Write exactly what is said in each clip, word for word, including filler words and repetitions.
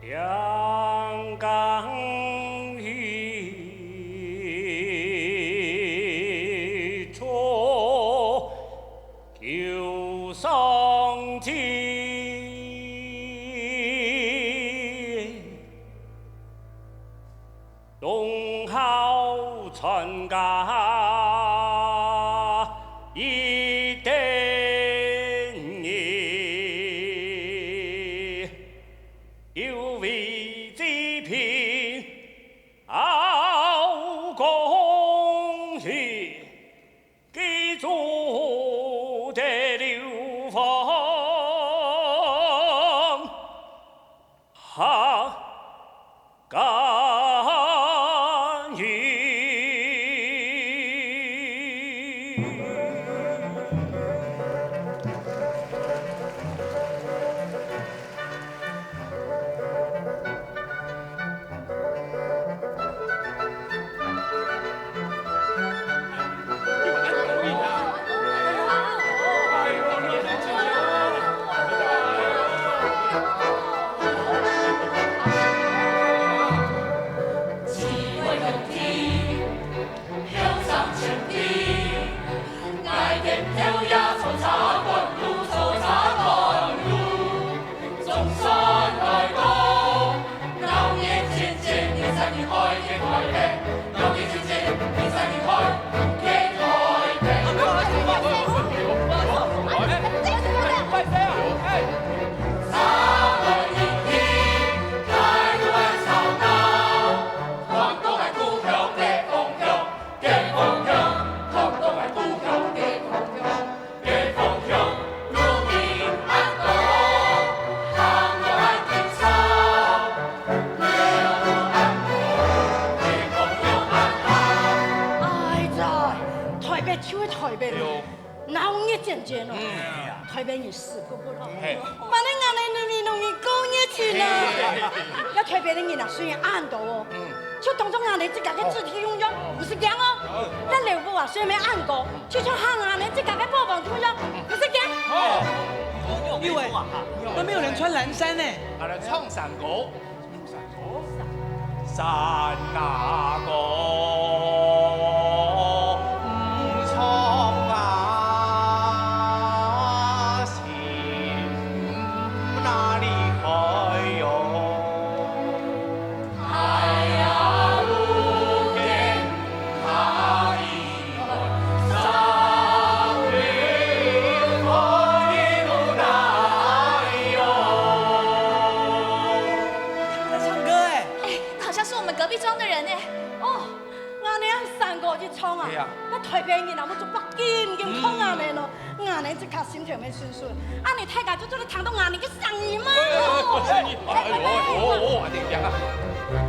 两江一出九上天，东吴传家一等人。 有位济贫，好功名，居住在流芳下。 甘哎呀，台北就係台北咯，鬧熱煎煎咯。嗯。台北人死不不咯。嘿。嘛恁𠊎等農民農民過日子呢。嘿。這台北个人啊，雖然恁多哦，嗯。就當作𠊎等自家个子弟兄樣，哦。毋使驚哦。哦。這劉部啊，雖然恁多，就像喊𠊎等自家个寶寶共樣，毋使驚。哦。因為都沒有人穿藍衫呢。啊，來唱山歌。 山那高，牧場啊，心那裡開喲。哎呀，路邊 在唱歌哎。哎，那好像是我們隔壁莊的人哎。哦，𠊎等唱歌一唱啊，對呀。該台北人啊，會做白金金看𠊎等咯。嗯。 𠊎等自家心頭面順順，恁呢大家就做得聽到𠊎等个聲音嘛。哎，哎，哎，哎，哎，哎，哎，哎，哎，哎，哎，哎。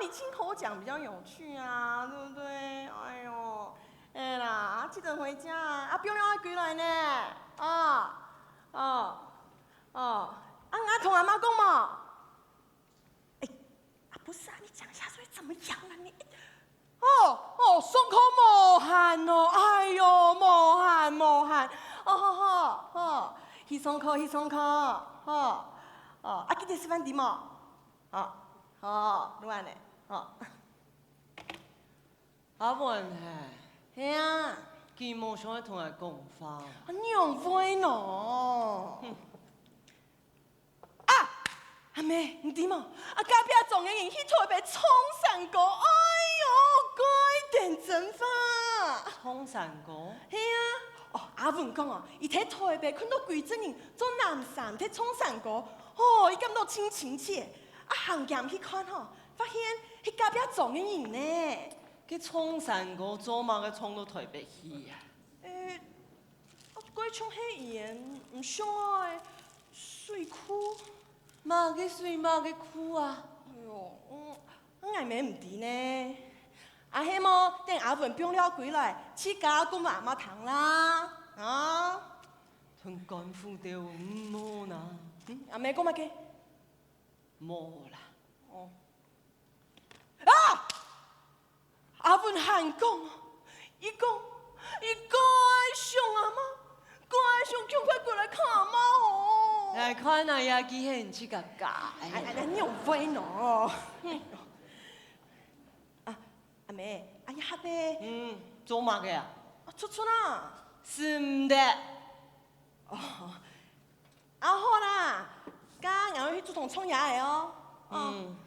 你親口講比較有趣啊，對不對？哎喲，哎啦，啊，記得回家啊，啊，不要讓他歸來呢，啊，哦，哦，啊，你同阿媽講無？哎，啊，不是啊，你講一下說怎麼樣啊你？哦，哦，上課無閒哦，哎喲，無閒，無閒，哦，好，好，好，去上課，去上課，好，哦，啊，記得食飯知無？好，好，就恁呢，好。 阿文嘿，係啊，佢無想愛同𠊎講話。啊，仰會呢？啊，阿姆，你知無？啊，隔壁莊个人去台北唱山歌，哎喲，蓋頂真話。唱山歌？係啊，哦，阿文講哦，佢在台北看到歸陣人著藍衫在唱山歌，哦，佢感到盡親切，啊，行兼去看吼，發現係隔壁莊个人呢。 該唱山歌做麼个唱到台北去啊？欸，該像係佢等毋想愛个水庫。麼个水麼个庫啊？哎喲，嗯，𠊎乜毋知呢。啊，係無，等阿文放尞歸來，自家講分阿姆聽啦，啊。同官府鬥毋好啦。嗯，阿姆講麼个？ 無啦。哦。啊！阿文還講，佢講，佢蓋想阿姆，蓋想趕快過來看阿姆哦。𠊎看啊，也佢係自家家个。哎，哎，哎，仰會呢？啊，阿姆，啊，這下仔，嗯，做麼个啊？啊，出出啊。使毋得。哦， 啊，好啦，該𠊎愛去煮湯創夜仔哦。哦。嗯。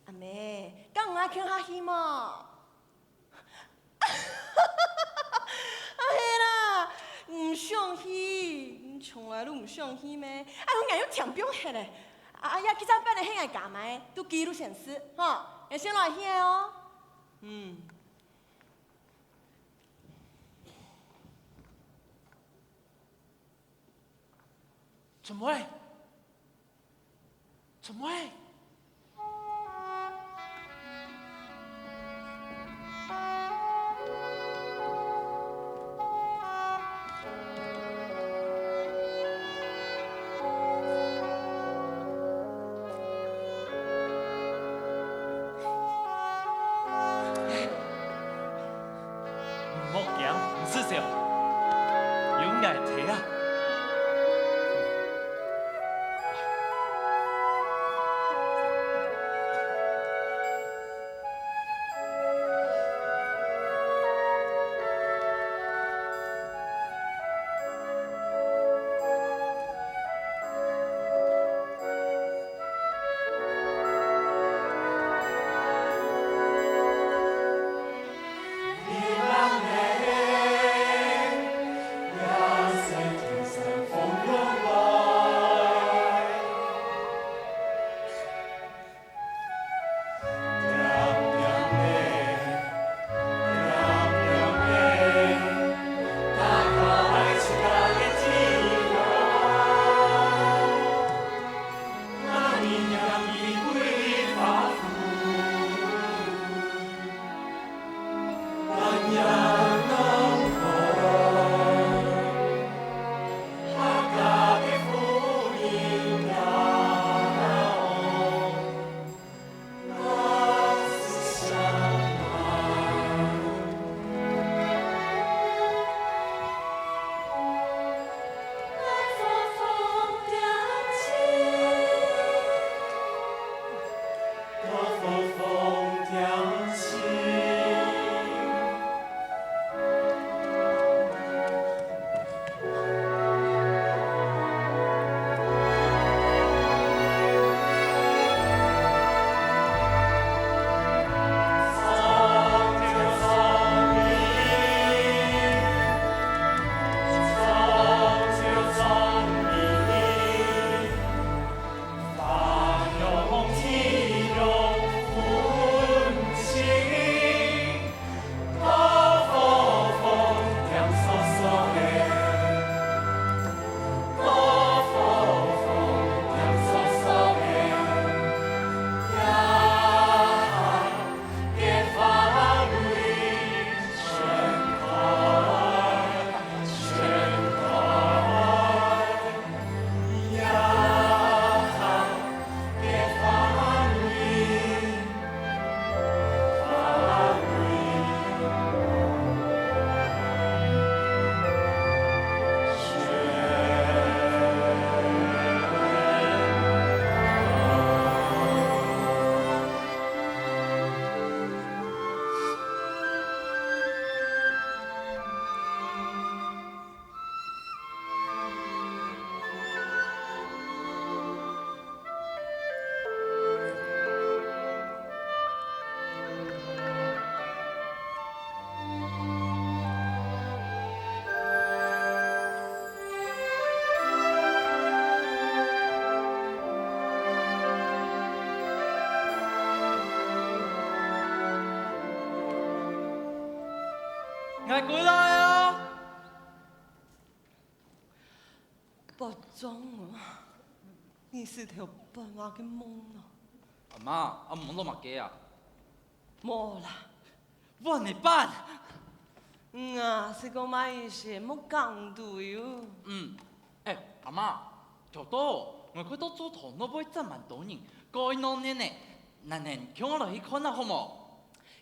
阿姆，該𠊎愛共下去無？啊，係啦，毋想去，從來都毋想去咩？啊，𠊎又聽放忒咧。啊，這幾隻粄仔係𠊎加買个，都佢都先食，吼，𠊎先來去哦。 嗯。春妹，春妹。 莫驚，毋使愁，有𠊎在啊！ 𠊎歸來啊！伯仲啊，你是頭發麼个夢啊？阿媽，啊，夢到麼个啊？無啦，換你辦。嗯啊，係講麼个意思？莫講對哦。嗯，哎，阿媽，頭到，𠊎看到灶頭那位站蠻多人，該鬧熱呢，恁呢，共下來去看啊，好無？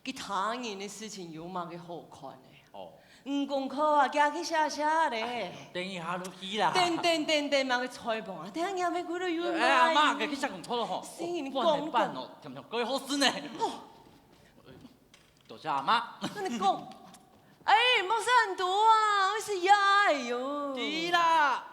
其他人个事情有麼个好看个？哦。嗯，功課啊，寄去寫寫咧。等一下就去啦。等等等等，麼个菜盤啊，等下若會歸到有哎，阿媽，來。該去寫功課了吼。先人講。哦，換你辦哦，甜甜，該好事呢。哦。 多謝阿媽。跟你講，哎，莫食恁多啊，會死呀，哎喲。知啦。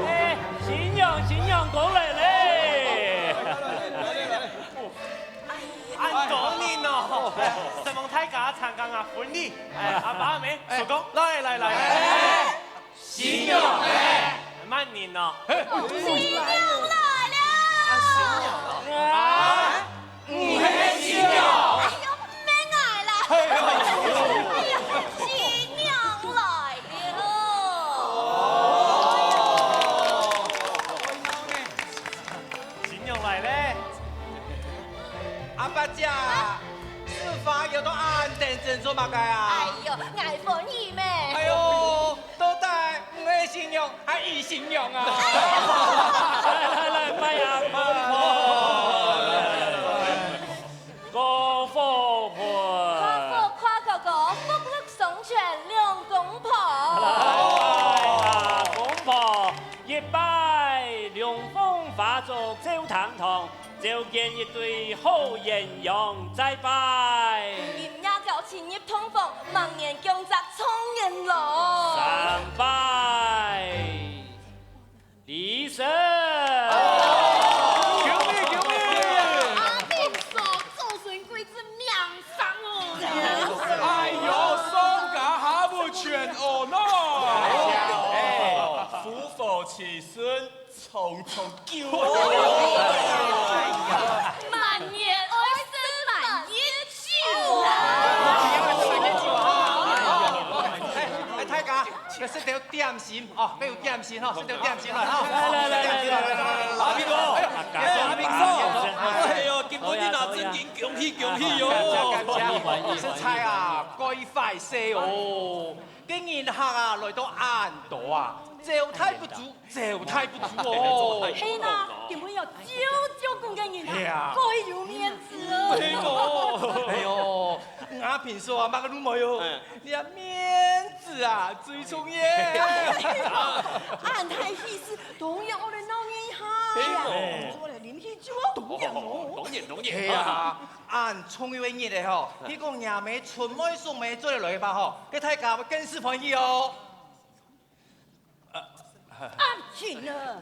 哎，新娘，新娘，過來咧！恁多人哦，承蒙大家參加𠊎婚禮。哎，阿爸阿姆，叔公，來來來。 新娘呢？麼人哦？新娘來了！啊，新娘哦。啊？你係新娘？哎喲，毋係𠊎啦！哎喲，新娘來了！新娘來咧！阿伯姐，這花搖到恁等陣做麼个啊？哎喲，𠊎歡喜咩！哎喲， 到底你係新娘還係新娘啊？來來來，拜啊，拜啊！過火盆！過火，過火，過，福祿雙全兩公婆！來啊，公婆，一拜龍鳳花燭照廳堂， 召見一對好鴛鴦再拜。今夜交親入洞房，明年降隻狀元郎。三拜。禮成。恭喜恭喜！阿明嫂做孫貴子命生哦。哎喲，商家下不全哦喏。哎，夫婦齊心。 長長久。滿月愛神滿月酒啊！哎，哎，大家，來食兜點心哦，來有點心哦，食兜點心來哦。來來來來來來，阿明哥，哎，阿明哥，哎喲，今晡日啊，真經恭喜恭喜喲！食菜啊，該壞勢哦，該人客啊，來到恁多啊，招待不周。 招待不周哦。係吶，今晡日有招招供个人客，係啊。該有面子哦。係哦。哎喲，𠊎平時啊，麼个都無喲，哎。這面子啊，最重要。恁大喜事，當然愛來鬧熱一下。係哦。愛來啉喜酒哦。哦，當然，當然。係啊，恁重要个日仔吼，你講若姆出門送姆做得來个話吼，該大家會更加歡喜哦。啊，緊啊！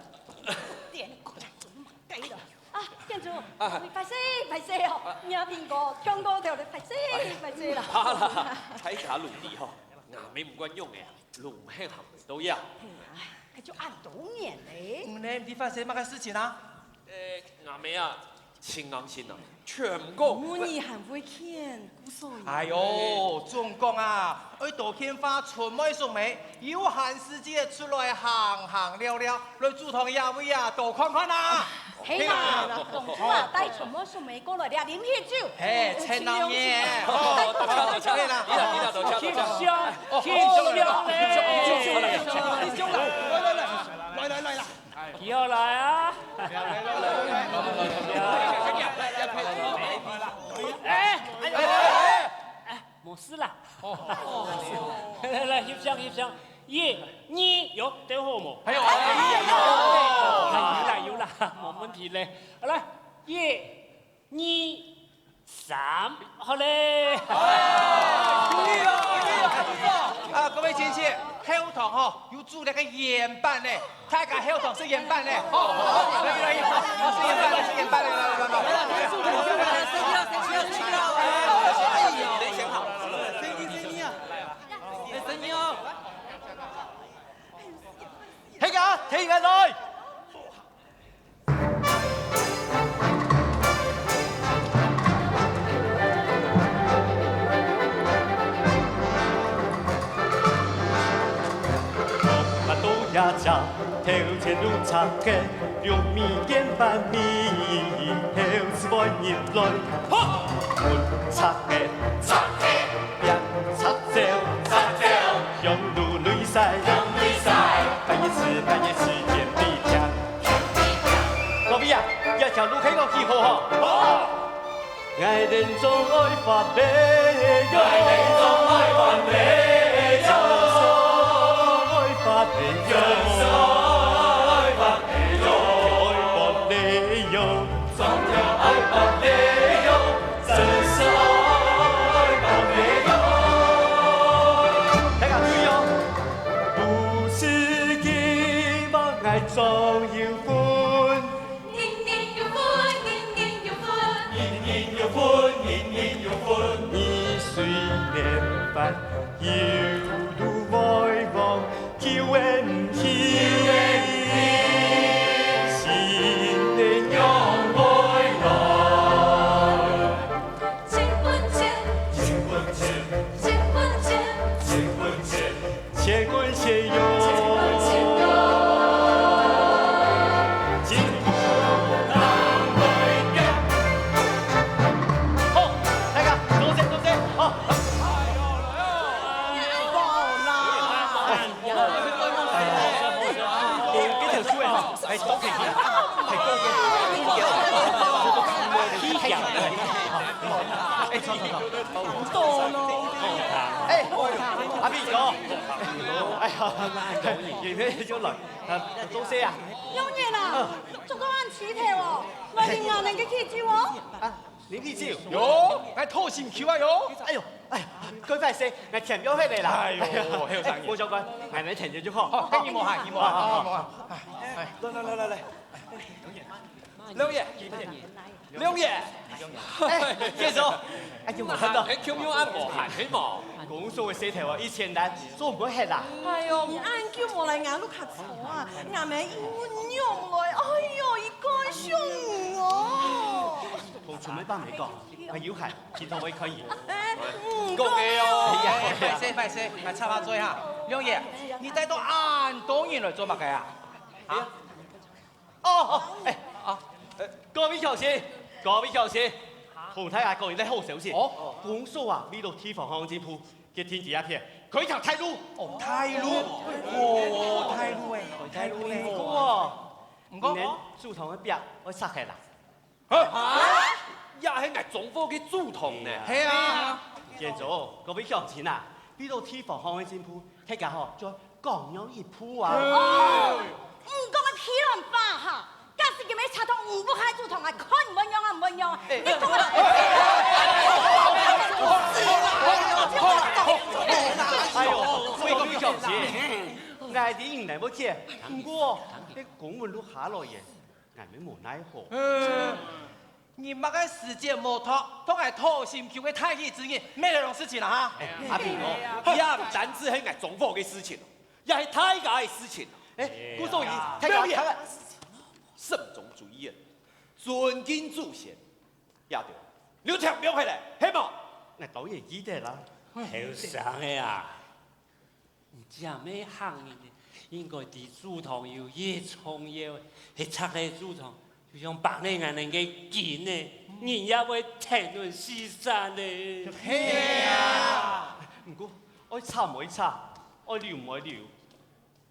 連講做麼个了？啊，建築，啊。歹勢，歹勢哦，若蘋果，強過頭了，歹勢，歹勢啦。好啦，大家努力吼，若姆毋管仰仔啊，攏毋肯行到呀。係啊，該就恁多年咧。嗯，你發生麼个事情啊？呃，若姆啊， 盡硬性啊，全部。你還會譴，故所以。哎喲，總講啊，愛多獻花，出門送姆，有閒時節出來行行尞尞，來祖堂這位啊，多看看啊。係啦，公主啊，帶出門送姆過來這啉喜酒。嘿，趁鬧熱。哦，多謝，多謝。係啦。你啦，你啦，多謝，多謝。翕相，翕相咧。翕相啦，翕相啦。來，來，來，來。 企好來啊！哎，哎，哎，哎，無事啦。來來來，翕相翕相，一、二，有對好無？還有，哎，有啦有啦，無問題咧。好來，一、二、 三，好咧。啊，各位親戚，後堂吼，有煮該个圓粄呢，大家後堂食圓粄呢。好，好，好，來，來，來，食圓粄，食圓粄，來，來，來，來。大家，請來。 各位啊，這條路行到幾好吼？好！大家注意哦！好，大家，多謝，多謝，好。哎，這條樹欸，哎，多謝你，哎，多謝你。哎，坐，坐，坐。哎，阿飛哥，哎呀，今天就來，啊，做事啊。永年啊，做到恁遲頭哦，來啉啊，恁个喜酒哦。啊，啉喜酒？喲，來討心臼啊喲。哎喲，哎呀，該壞勢，𠊎添藥忒了啦。哎喲，後生人。哎，無相干，𠊎來添藥就好。好，該你莫喊，你莫喊，你莫喊。哎，來來來來來。 龍爺，龍爺，哎，介紹，哎，有無看到？還共樣恁無閒，係無？公所个事頭啊，一千單，做毋會忒啦。哎喲，你恁久無來𠊎屋下坐啊，𠊎姆一問仰來，哎喲，一個想你哦。同全部班人講，𠊎有閒，其他會看伊。哎，嗯，講个哦。哎呀，壞勢壞勢，來插下嘴哈。龍爺，你帶到恁多人來做麼个啊？啊？ 哦，哦，哎，啊，呃，各位鄉親，各位鄉親，同大家講一個好消息。哦。公所啊，為了地方上進步，決定在這片開一條大路。哦，大路，哦，大路欸，大路欸。毋過哦，毋過哦，你等祖堂个壁愛拆忒啦。啊？也係𠊎中火个祖堂呢。係啊。建築，各位鄉親啊，為了地方上个進步，大家吼，就 講樣一步啊。哦，毋講个屁卵話哈，甲今日查到五不害主堂啊，看毋會樣啊，毋會樣啊！你講啊！哎呦，貴公小姐，𠊎知你來毋及，毋過，這公文都下來耶，𠊎乜無奈何。嗯，你麼个時節無讀，同𠊎討心臼个大喜之日，乜來弄事情啦哈！阿平哦，這毋單止係𠊎莊房个事情，也係大家个事情。哎，故所以，大家，大家，慎重注意啊！ 尊敬祖先，這兜，你聽明白了，係無？𠊎當然記得啦。後生个啊，你這麼行人呢，應該知主堂有幾重要，係拆忒主堂，就像白泥恁樣个根呢，人也會疼到死散呢。係啊，毋過愛拆毋愛拆，愛留毋愛留，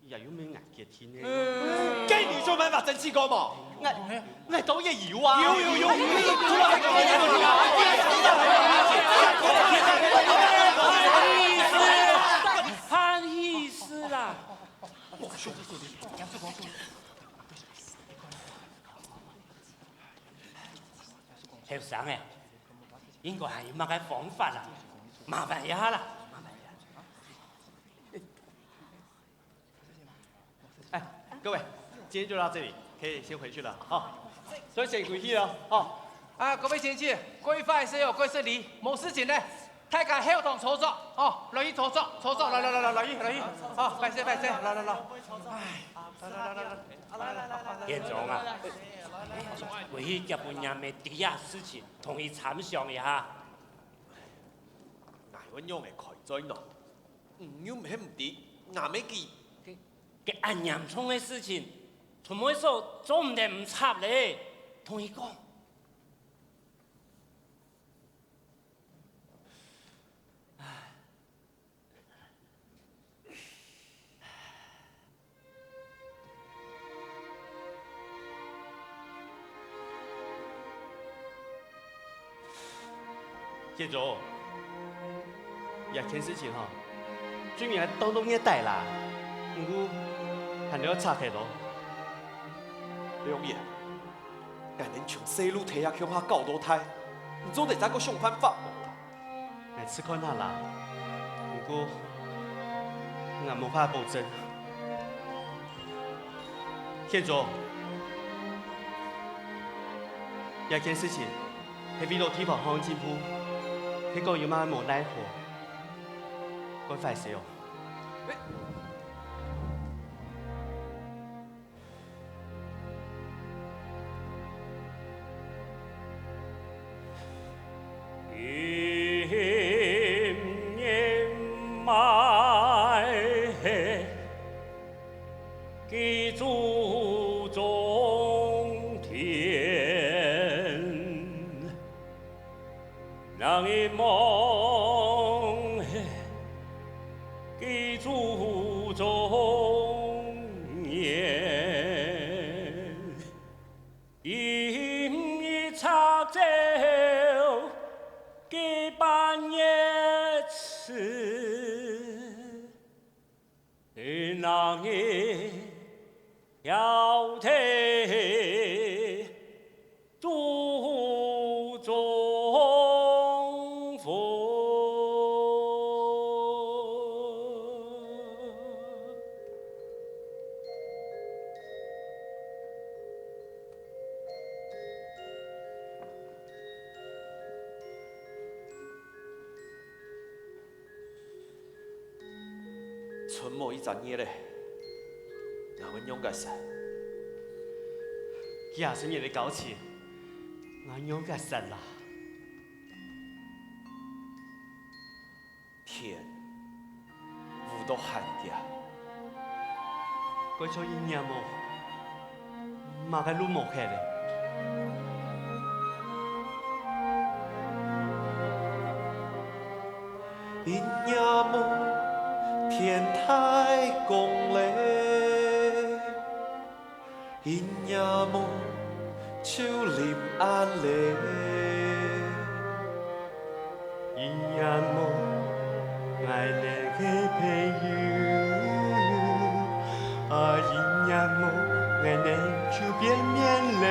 也又毋係𠊎決定个。該你想辦法爭取過無？𠊎，𠊎當然有啊。有有有。辦喜事啦！後生个，應該還有麼个方法啦？麻煩一下啦！ 哎，各位，今天就到這裡，可以先回去了，好，所以先回去了，好。啊，各位先生，該壞勢哦，該失禮，無事情呢，大家後堂坐坐，哦，來去坐坐，坐坐，來來來來，來去來去，好，拜謝拜謝，來來來，哎，來來來來來，縣長啊，為去結婚也沒第一事情，同你參詳一下。哪有樣个開嘴呢？你又毋係毋知，𠊎乜記。 該恁嚴重个事情，傳媒所做毋得毋插咧，同你講。建州，這件事情吼，雖然當到熱帶啦，毋過還係愛拆忒咯。良言，𠊎等從細路仔啊共下搞到大，你做得再過想辦法無？ 𠊎試看下啦，毋過𠊎無法保證。縣長，這件事情係為了地方好進步，係講有麼無奈何，該壞勢哦。 今年買个祭祖宗田， 人一望，祭祖宗田，今日拆走，佢半夜時。 人人要得祖宗福。 春無一隻月咧，𠊎會仰結煞？幾下十年个交情，𠊎仰結煞啦？天，烏到還低，該像一年無，麼个路無去咧？ 一年無，天大光咧；一年無，樹林暗咧；一年無，𠊎等个朋友；啊，一年無，𠊎等就變面咧。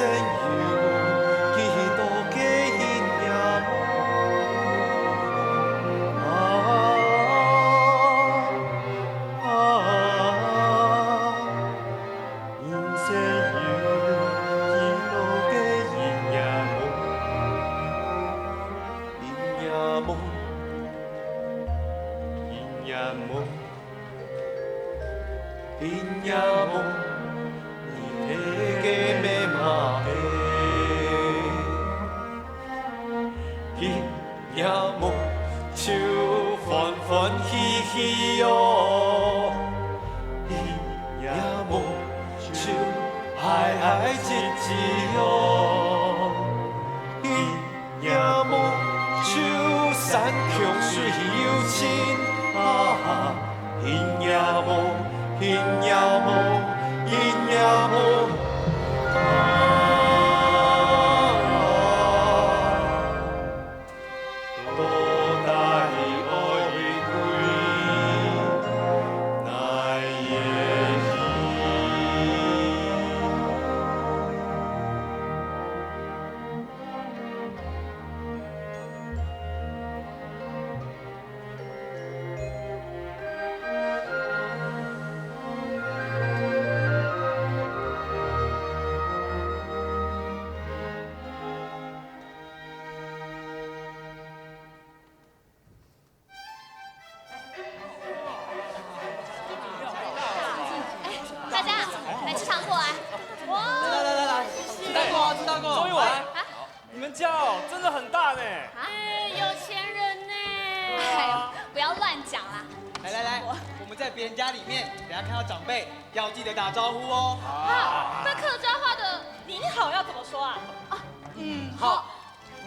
生有幾多个陰陽夢？啊，啊，人生有幾多个陰陽夢？陰陽夢，陰陽夢。 陰陽夢，你係个咩嘛个？陰陽夢，就歡歡喜喜喲。陰陽夢，就哀哀戚戚喲。 陰陽夢，就山窮水有盡啊！陰陽夢，陰陽夢，陰陽夢啊！到底愛歸哪位去？ 大家来吃糖果啊！哇！来来来来来，吃糖果吃糖果，终于完。啊？你们家哦，真的很大呢。啊？哎，有钱人呢。哎呦，不要乱讲啦。来来来，我们在别人家里面，等下看到长辈要记得打招呼哦。啊，那客家话的你好要怎么说啊？啊，嗯，好。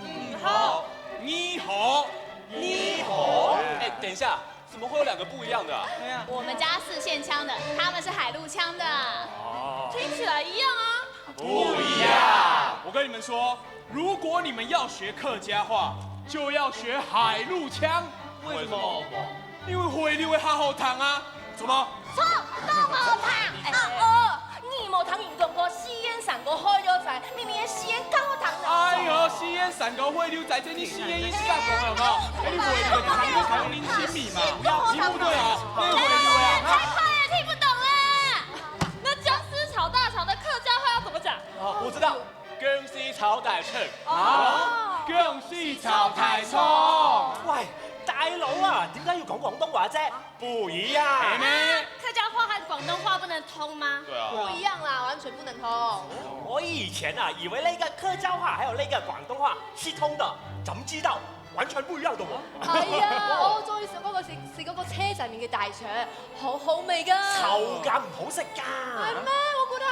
你好，你好，你好。哎，等一下，怎么会有两个不一样的啊？对啊。我们家四县腔的，他们是海陆腔的。哦。听起来一样啊。不一样。我跟你们说，如果你们要学客家话，就要学海陆腔。为什么？ 因为海陸个較好聽啊。怎麼？錯，都無聽。啊，哦，你無聽人講過，四縣三个海陸腔，明明係四縣較好聽呢。哎喲，四縣三个海陸腔，這你四縣一直在講有無？哎，你海陸腔，你就採用恁親密嘛，你不對啊，你海陸腔啊。太快了，聽不懂了。那薑絲炒大腸的客家話要怎麼講？哦，我知道，薑絲炒大腸。哦，薑絲炒大腸。喂， 大佬啊，點解要講廣東話啫？不一樣。係咩？客家話和廣東話不能通嗎？對啊。不一樣啦，完全不能通。我以前啊，以為那個客家話還有那個廣東話是通的，怎麼知道完全不一樣的哦。哎呀，我最中意食嗰個食食嗰個車仔麵嘅大腸，好好味㗎。臭㗎，唔好食㗎。係咩？我覺得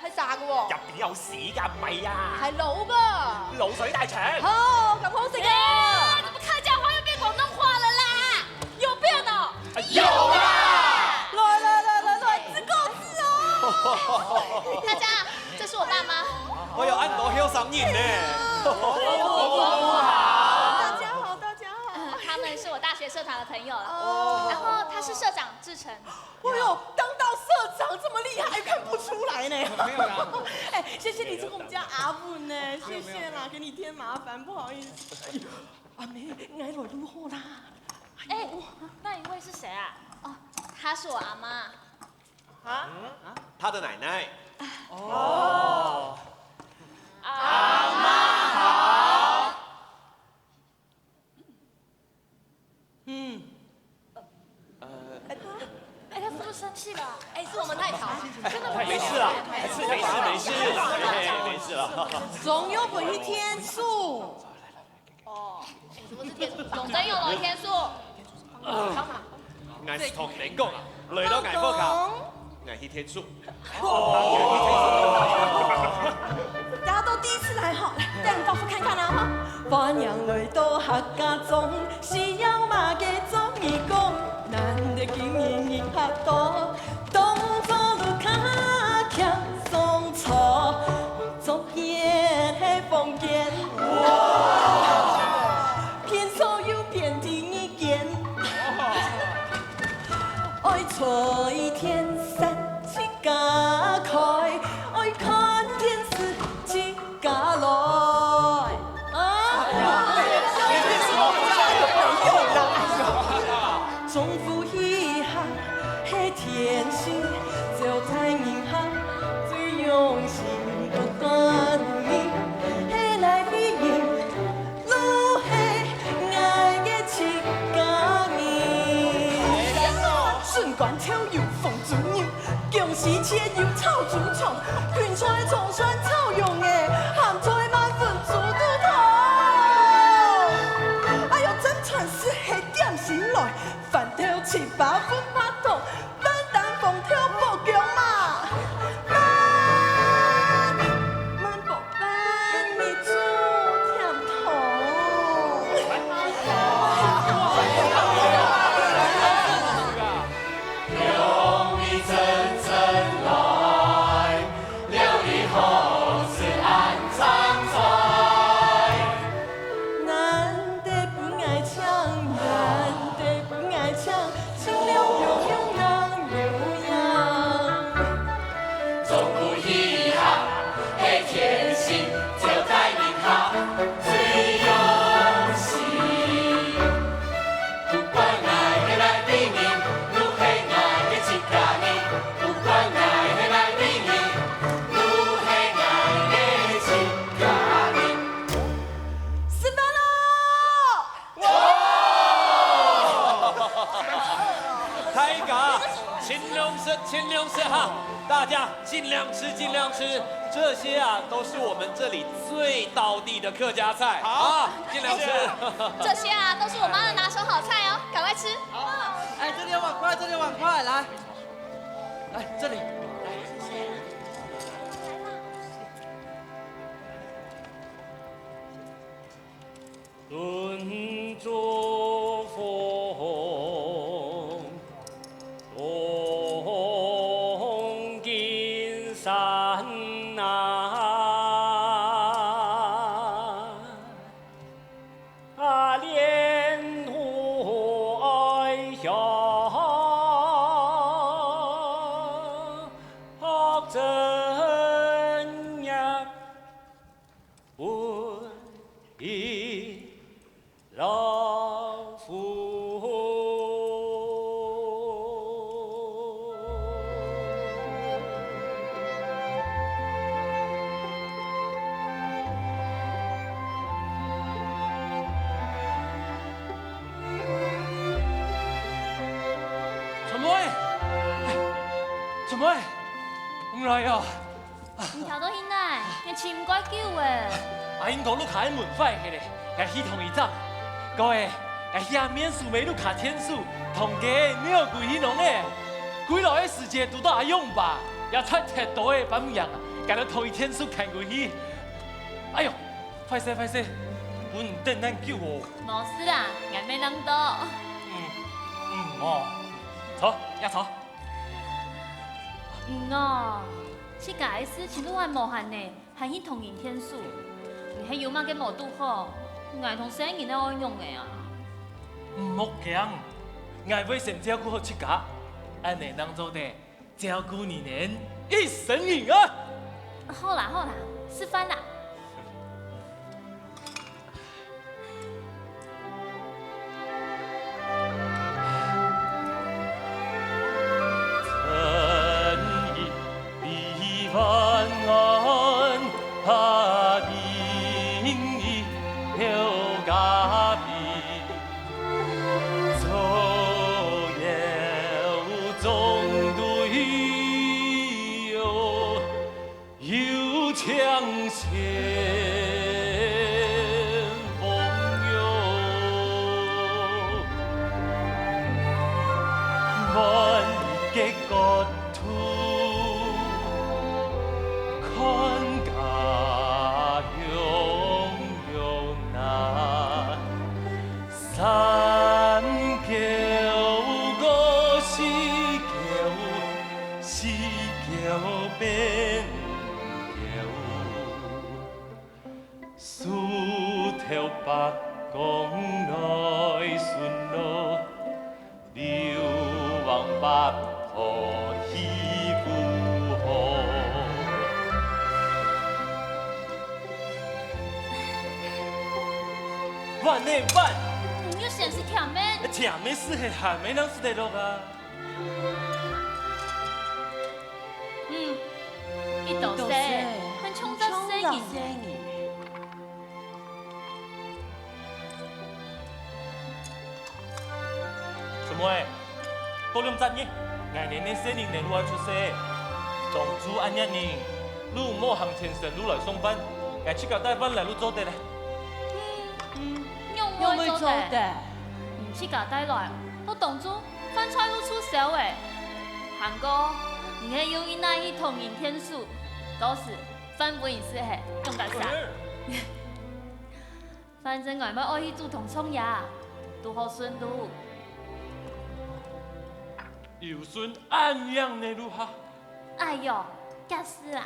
係係炸嘅喎。入邊有屎㗎，唔係啊。係滷㗎。滷水大腸。好，咁好食啊！哎，怎麼客家話又變廣東話了啦？有變哦！有啦！來來來來來，自告自哦！大家，這是我爸媽。哎喲，恁多後生人呢！大家好，大家好。嗯，他們是我大學社團的朋友了。哦。然後他是社長志成。 哎呦，當到社長這麼厲害，還看不出來呢。沒有啦。哎，謝謝你做我們家阿文呢，沒有，沒有，謝謝啦，沒有。給你添麻煩，不好意思。哎呦，阿妹，𠊎來就好啦。哎，那一位是誰啊？哦，她是我阿媽。啊？他的奶奶。哦。阿媽好。 嗯。哎，他是不是生氣了？哎，是我們太吵。真的沒事啦，沒事，沒事，沒事啦，嘿，沒事啦。總有分去天數。哦，哎，什麼是天數？總有分去天數。 𠊎係同你講啊，來到𠊎屋下，𠊎去天數。大家都第一次來哈，來帶你到處看看啊哈。歡迎來到客家庄，需要麼个做義工？難得今日人客多，當做路較輕鬆坐，坐 間係房間，哇！便所有便第二間。愛吹電扇自家開，愛看電視自豬腸，滾菜蔥蒜炒肉仔，鹹菜鰻粉豬肚湯。哎喲，正傳係係點心來，番豆粢粑粉白湯， 擔擔紅豆爆薑嫲，慢，慢薄飯米煮甜湯。難得分𠊎請，難得分𠊎請， 食飯咯！ 哇！大家，盡量食，盡量食哈！大家盡量吃，盡量吃。這些啊，都是我們這裡最道地的客家菜。好，啊，盡量吃。謝謝。這些啊，都是我媽的拿手好菜哦，趕快吃。好，哎，這裡有碗筷，這裡有碗筷，來，來，這裡，來，謝謝。 春妹，春妹，你來喲！ 你頭到現在，你尋毋過久欸。阿英講屋下个門壞忒咧，𠊎去同佢整。過欸，𠊎去下面樹尾屋下天樹，同佢扭鬼去弄欸。歸來个時節堵到阿勇爸，也忒忒多个，辦毋贏啊，該就同佢天樹牽過去。哎喲，壞勢壞勢，分你等恁久哦。無事啦，𠊎乜恁多。嗯，嗯哦，坐，也坐。嗯哦。 自家个事情都還無閒呢，還去同人天數。你係有麼个無堵好？𠊎同細人仔愛仰仔啊？毋好驚，𠊎會先照顧好自家，恁仔正做得照顧你等一生人啊！好啦好啦，食飯啦！ 有情深风涌，满一个国土看家乡远啊。 山沟过溪沟，溪沟变沟，树头伯公来巡路，流亡八婆起古河。 碗呢碗！你又想食甜个？甜个係鹹个，人食得落啊？嗯，一到細，還像隻細人。春妹，過兩隻月，𠊎等个細人仔就愛出世。當晝恁熱呢，你毋好行前身路來送飯，𠊎自家帶飯來就做得了。嗯，仰會做得？你自家帶來，到當晝飯菜就臭燒了。還過，你係又一拿去同人添手，到時飯分你食係，仰結煞？反正𠊎乜愛去煮湯創夜，堵好順路。有順恁樣个路哈。哎喲，該係啦。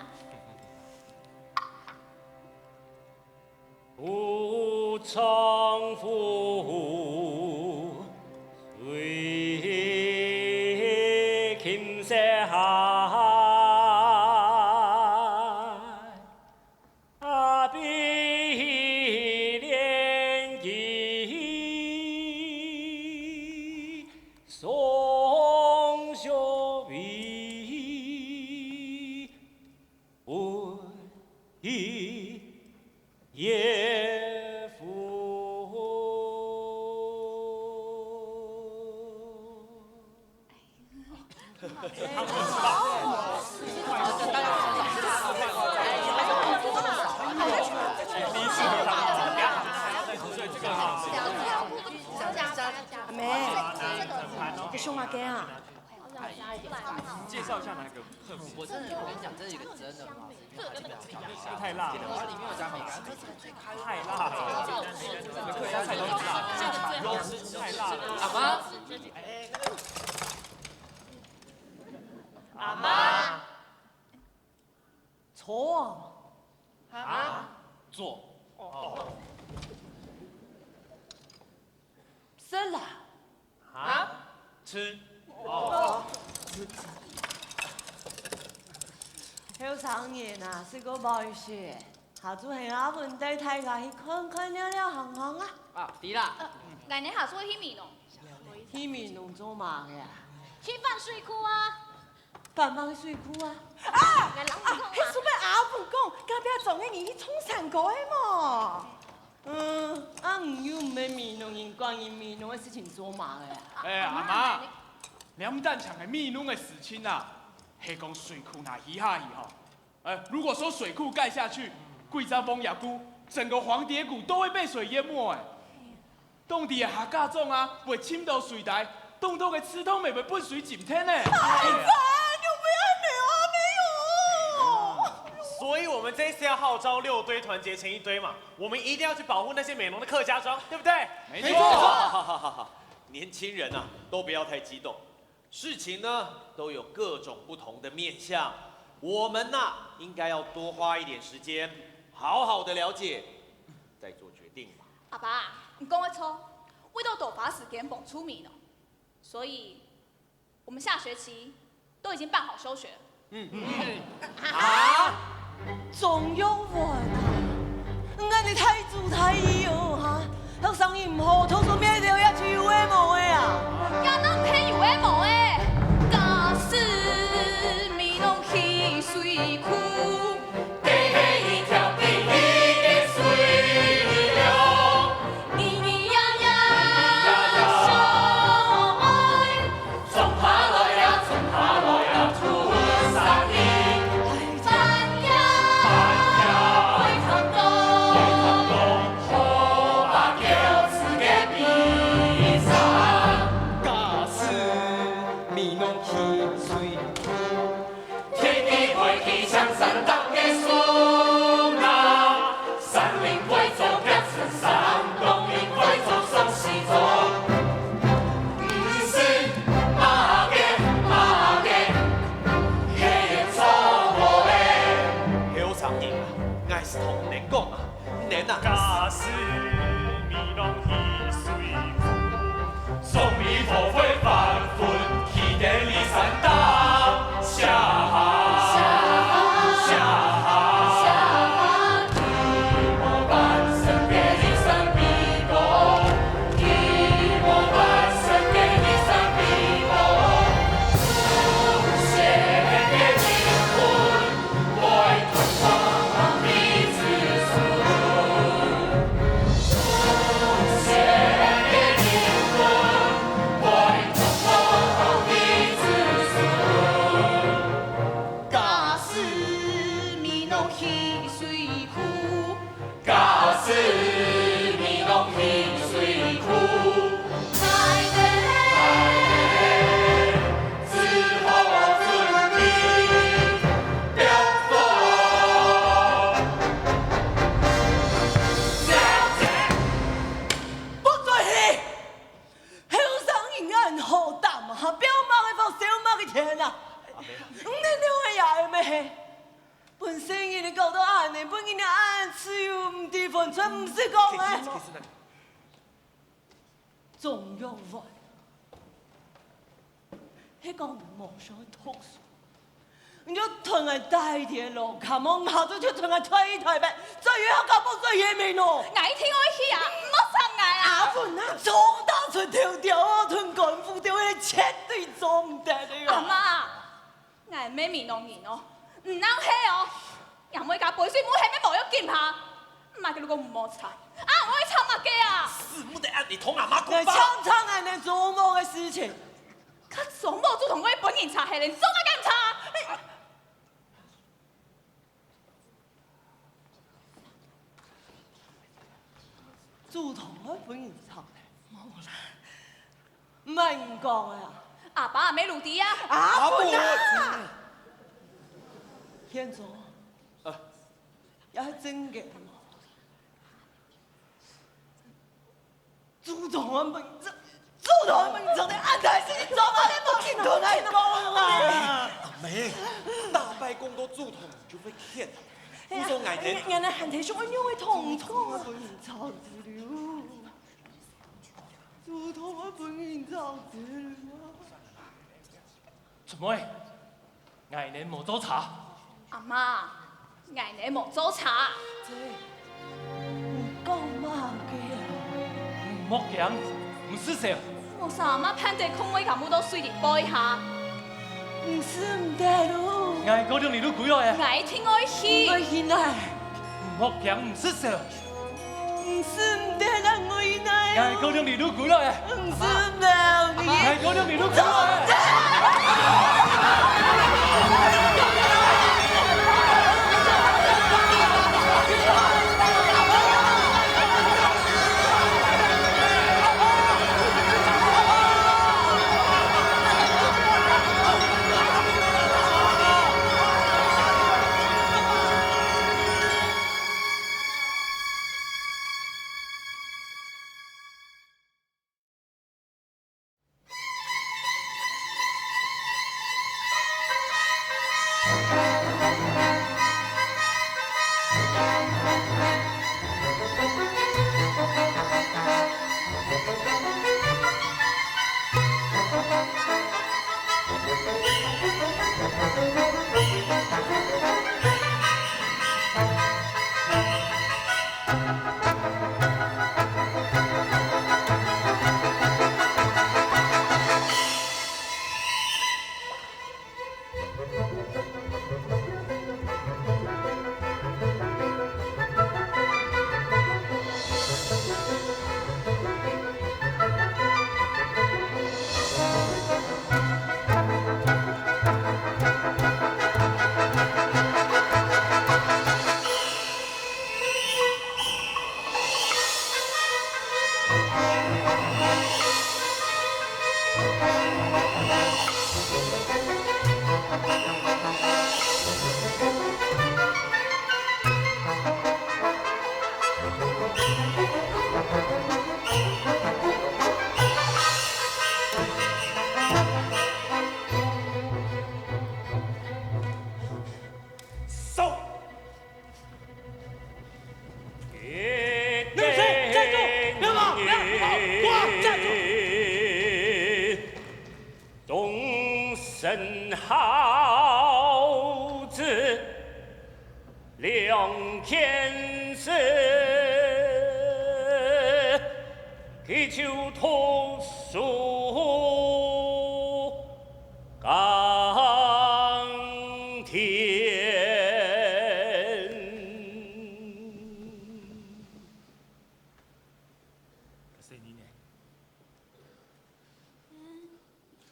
阿妹，你想阿哥啊？ 介绍一下哪个客服？我真的，我跟你讲，这是一个真的吗？太辣了，里面有加美乃滋，太辣了，这个客家菜都很辣，太辣了。阿妈，阿妈，坐啊。啊？坐。哦。 食啦。啊？吃。哦。後生人啊，食過無一息，下晝喊阿文帶大家去看看尞尞行行啊。啊，對啦。呃，𠊎等下晝去美濃。去美濃做麼个啊？去翻水庫啊。 翻翻水庫啊？啊！𠊎摎你講啊。係係分阿文講，隔壁庄个人去唱山歌个無？嗯，啊你又毋係美濃人，管人美濃个事情做麼个啊？哎，阿媽，你毋單淨係美濃个事情啊，係講水庫若起下去吼，哎，如果說水庫蓋下去，歸隻王爺谷，整個黃蝶谷都會被水淹沒哎。 當地个客家庄啊，會浸到水底，當多个池塘乜會分水浸忒呢。哎呀，你毋好恁樣啊，你哦。所以我們這一次要號召六堆團結成一堆嘛，我們一定要去保護那些美濃的客家庄，對不對？沒錯。好，好，好，好，好。年輕人啊，都不要太激動。事情呢，都有各種不同的面向，我們吶，應該要多花一點時間，好好的了解，再做決定嘛。 阿爸，你講个著，為著多花時間幫助美濃，所以我們下學期都已經辦好休學了。嗯。啊？鍾永文啊，你恁樣大主大意哦，哈？學生人毋好，讀書免得也去有个無个啊。該哪毋係有个無个？假使美濃起水庫， 後生人啊，𠊎係同你講啊， 你等啊。完全毋使講个。中央會，係講你無想讀書，你就同𠊎帶去老家，無下晝就同𠊎帶去台北，轉學校報轉移民哦。𠊎一定愛去啊，毋好插𠊎啊！阿文啊，做大出頭條哦，同官府條約絕對做毋得个哦。阿媽， 𠊎乜美濃人哦，毋單係哦，若每家背水母係乜無要緊哈，麼个如果毋好插，啊，𠊎愛插麼个啊？死，毋得恁樣同阿媽講話。你常常恁樣做無个事情，佢做無主動會分人插，係你做麼个插？主動會分人插。無啦。 毋係你講个啊？阿爸阿姆都知啊。阿文啊！現在，啊。也係真个。主動安排，主動安排，你做得恁大事情做麼个無同𠊎講啊？阿姆，逐擺講到主動就會譴。故所𠊎等，𠊎等還係想愛用个痛痛啊。主動安排，主動安排，你做得啊。 春妹，𠊎等無做差。阿媽，𠊎等無做差。這，你講麼个啊？毋莫驚，毋使愁。無啥阿媽盼得空妹甲舞到水裡背下。毋使毋得咯。𠊎過兩日就歸來啊。𠊎一定愛去。愛去哪？ 莫驚，毋使愁。毋使毋得啦，𠊎哪？𠊎過兩日就歸來啊。毋使毋得，𠊎過兩日就歸來啊。走！ 站住！不要跑！不要跑！站住！东升号子两件事，佢就读书 耕田。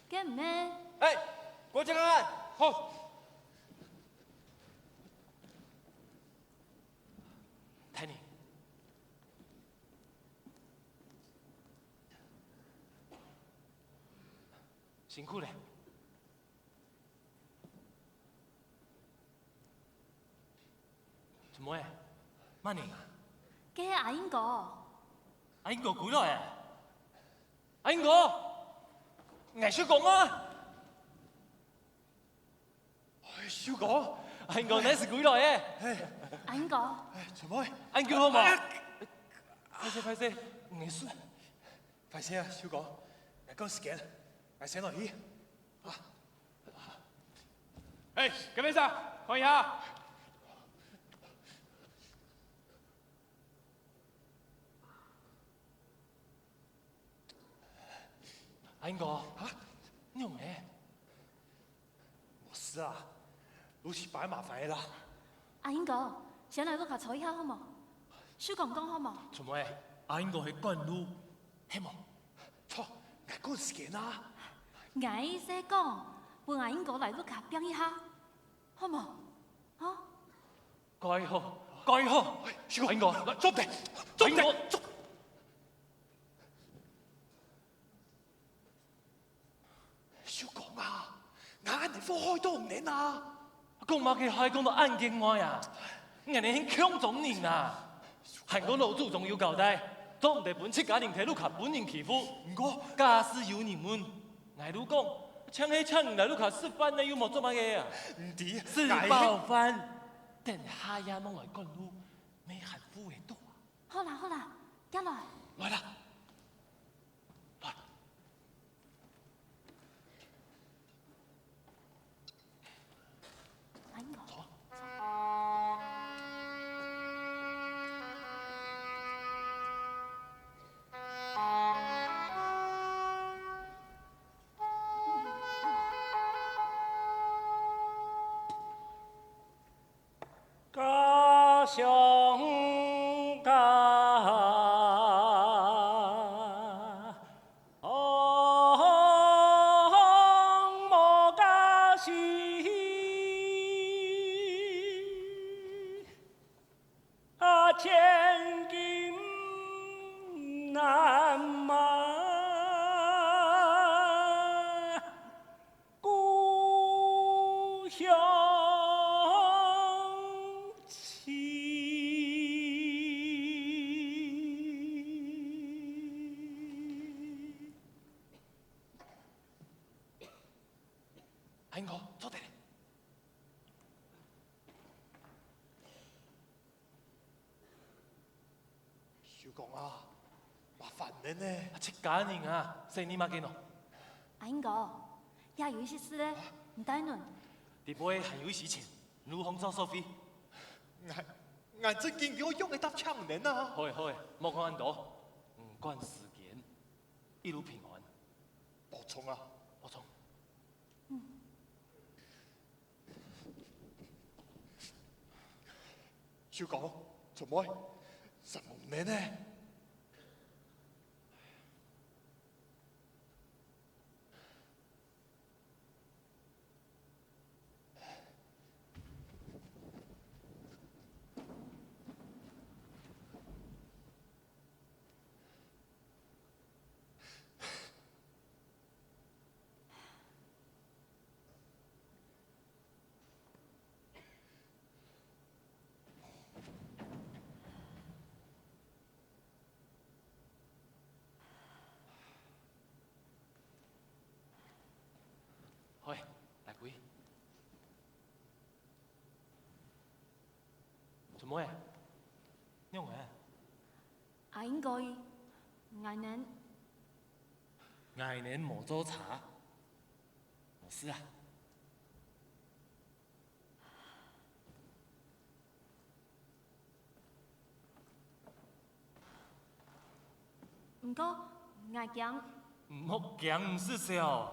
該毋係。哎，過去看看。好。大人，辛苦了。 春妹，麼人啊？該係阿英哥。阿英哥歸來了。阿英哥，𠊎就講啊！哎，秀哥，阿英哥，你係歸來了。哎，阿英哥。哎，春妹。阿英哥好無？哎，壞勢，壞勢，毋係事。壞勢啊，秀哥，𠊎趕時間，𠊎先來去。啊。哎，該邊上，看一下。 阿英哥，啊？你仰仔？無事啊，就係擺麻煩个啦。阿英哥，先來屋下坐一下好無？秀講講好無？做麼个？阿英哥係趕路，係無？著，𠊎趕時間啊。𠊎意思講，分阿英哥來屋下徛一下，好無？啊？ 蓋好，蓋好！秀哥，阿英哥，來，做得，做得，阿英哥，做。秀哥啊，𠊎恁樣會害到你啊！講麼个害講到恁見外啊？𠊎等係鄉中人啊！還過老祖宗有交代，做毋得分自家人在屋下分人欺負。毋過，假使有人問， 𠊎就講，像係請人來屋下食飯呢，又無做麼个啊？毋知，食飽飯，等下夜望來趕路，乜還赴會到啊？好啦，好啦，行來。來啦，來。哎喲。坐。 家鄉家，鄉無家事，啊，千金難買。 故鄉情。阿英哥，坐等。 秀哥啊，麻煩你呢。啊，自家人啊，細義麼个喏？阿英哥，這有一息事咧，毋帶你。裡背還有一息錢，路項做所費。𠊎，𠊎正經有用个搭搶人啊。好个，好个，莫講恁多，毋管時間，一路平安。保重啊。保重。 秀哥，做麼个？煞猛冷呢？ 好，來歸。做麼个？仰仔？啊，應該，𠊎等，𠊎等無做差，無事啊。 毋過，𠊎驚。毋好驚，毋使愁，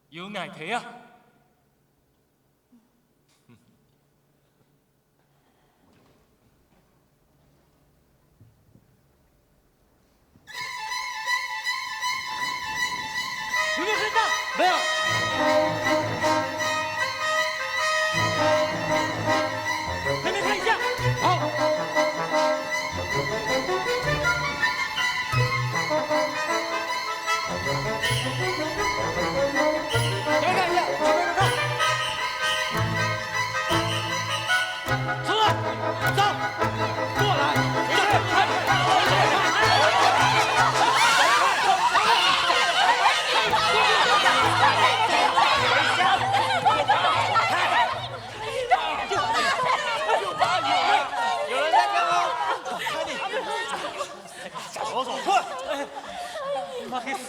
有𠊎在啊！ 有沒有看到？沒有。那邊看一下。好。那邊看一下。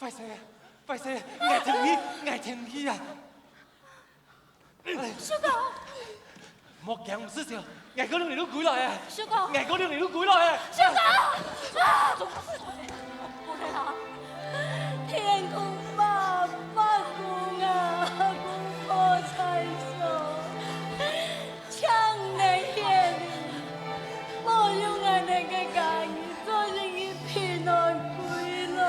壞勢，壞勢，𠊎聽毋去，𠊎聽毋去啊！哎，秀哥，莫驚，毋使愁，𠊎過兩日就歸來啊！秀哥，𠊎過兩日就歸來啊！秀哥，啊，怎麼是？哎呀，天公伯伯公啊，公婆在上。 請你歇，保佑𠊎等个家人做一日平安歸來。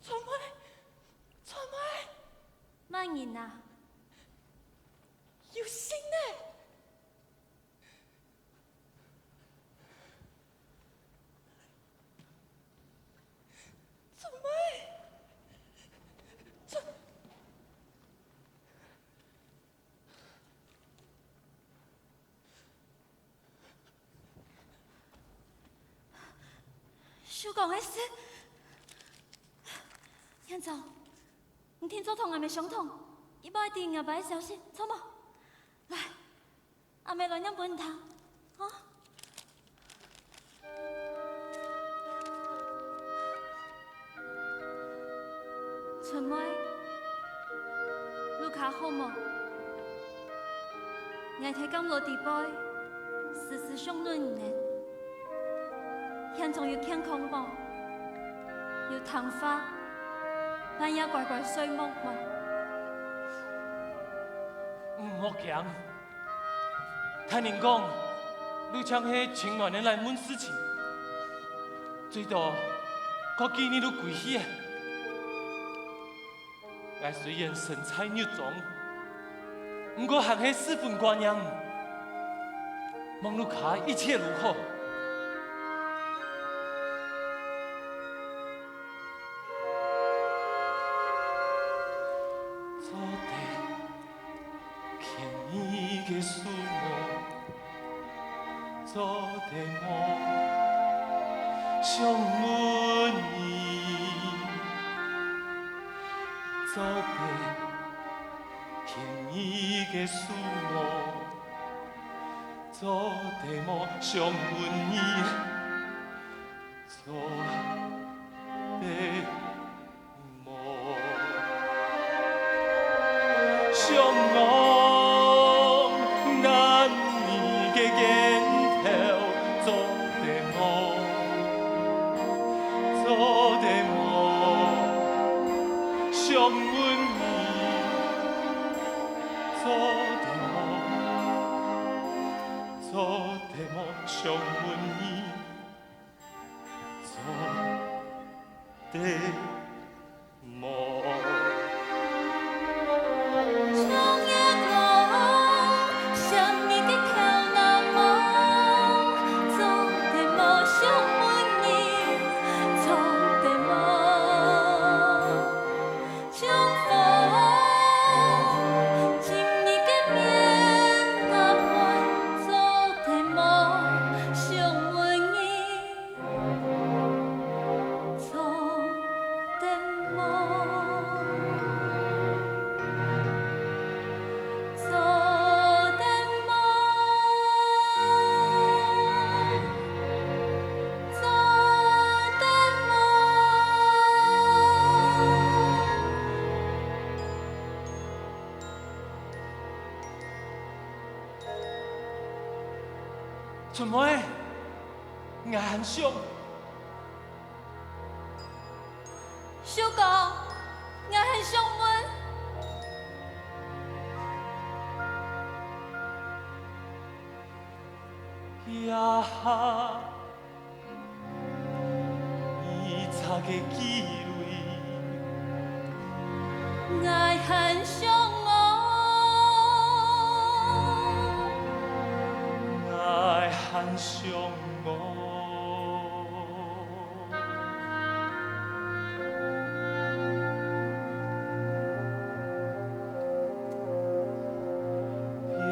春妹，春妹！麼人啊？有信呢！春妹！春 秀光个事。院長，你定著同𠊎兜相同，一般知𠊎爸个消息，著無？來，阿姆來唸分你聽，吼。 春妹，你這下好無？𠊎在監牢底背，時時想念你呢。現在有健康無？有聽話，半夜乖乖睡目無？你莫驚， 大人講，你像係盡愛𠊎來問事情，最多過幾日就歸去啊。𠊎雖然身在獄中，毋過還係十分掛念你，望你這下一切如何。做得無想問你，做得聽你个思慕，做得無想問你，做得 無想望難你个肩頭，做得無，做得無想問你，做得無，做得無想問你。 做得無。像月光閃你个頭那毛，做得無想問你，做得無。 像風進你个面那款，做得無想問你，做得無，做得無。 做得無？春妹，𠊎還想。秀哥，𠊎還想問。 這下你這个機會，𠊎還想哦，𠊎還想哦。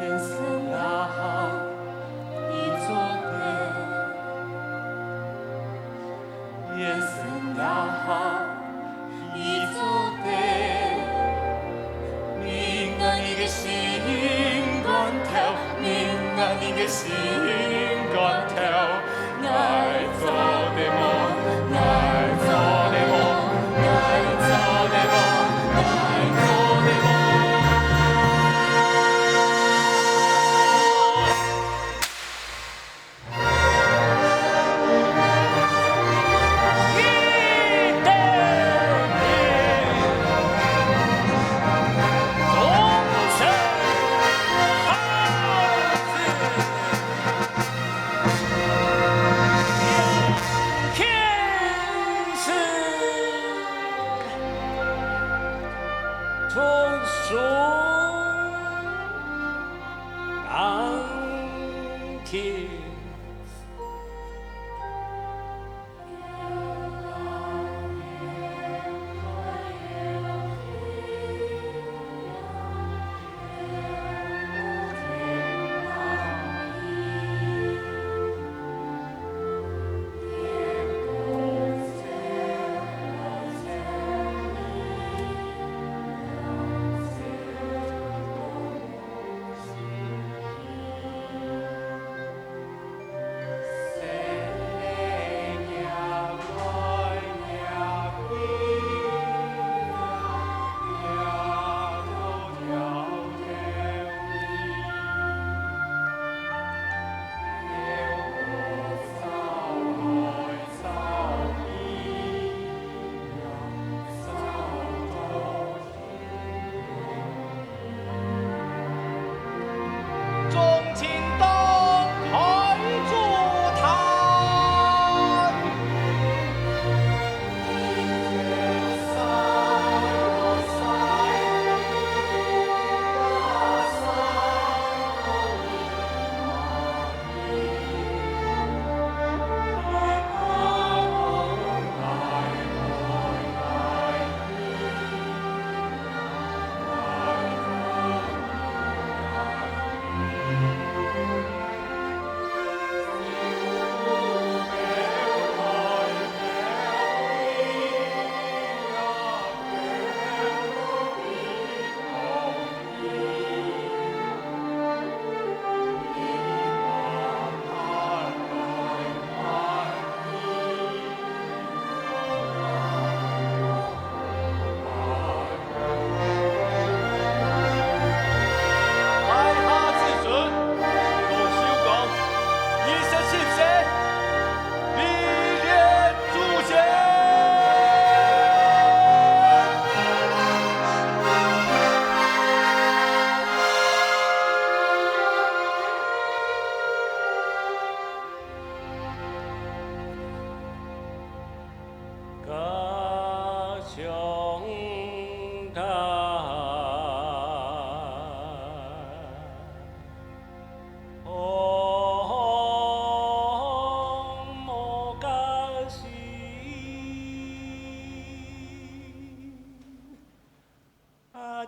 變成也好，你做得；變成也好，你做得。明仔你个心肝頭，明仔你个心肝頭。 𠊎做得無，𠊎做得無，𠊎做得無，𠊎做得無。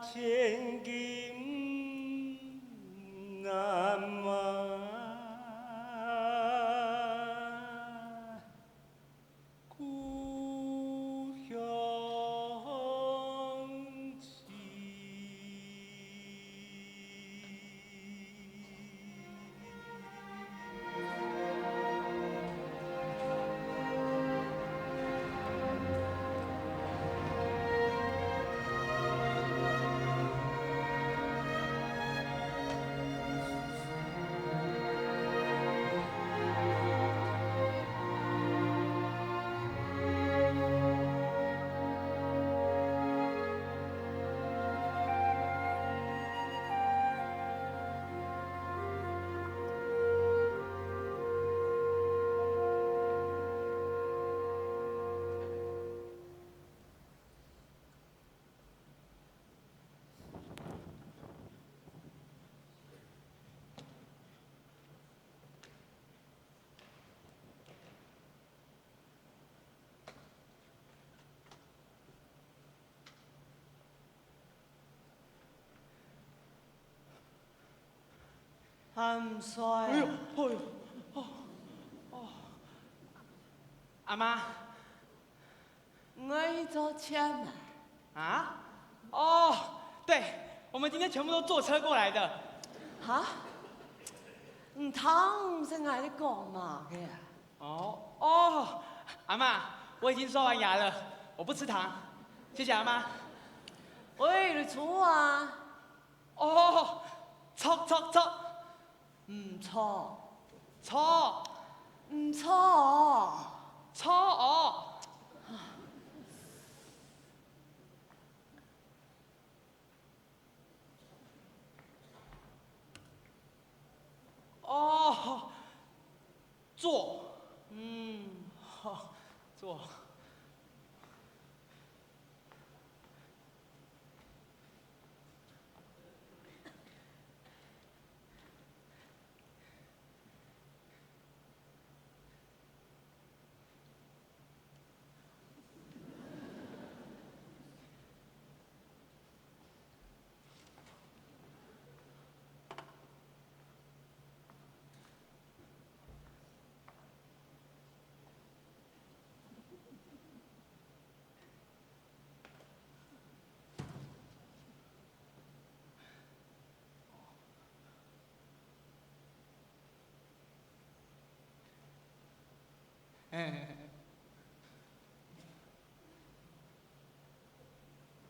千金难买故乡情。 还毋睡啊？哎呦，哎呦，哦，哦。阿嬷，你愛去做針啊？啊？哦，對，我們今天全部都坐車過來的。哈？你聽毋識𠊎在講麼个啊？ 哦，哦，阿嬷，我已經刷完牙了，我不吃糖，謝謝阿嬷。喂，你錯啊！哦，錯錯錯，毋錯，錯，毋錯，錯哦。 哦，坐。嗯，好，坐。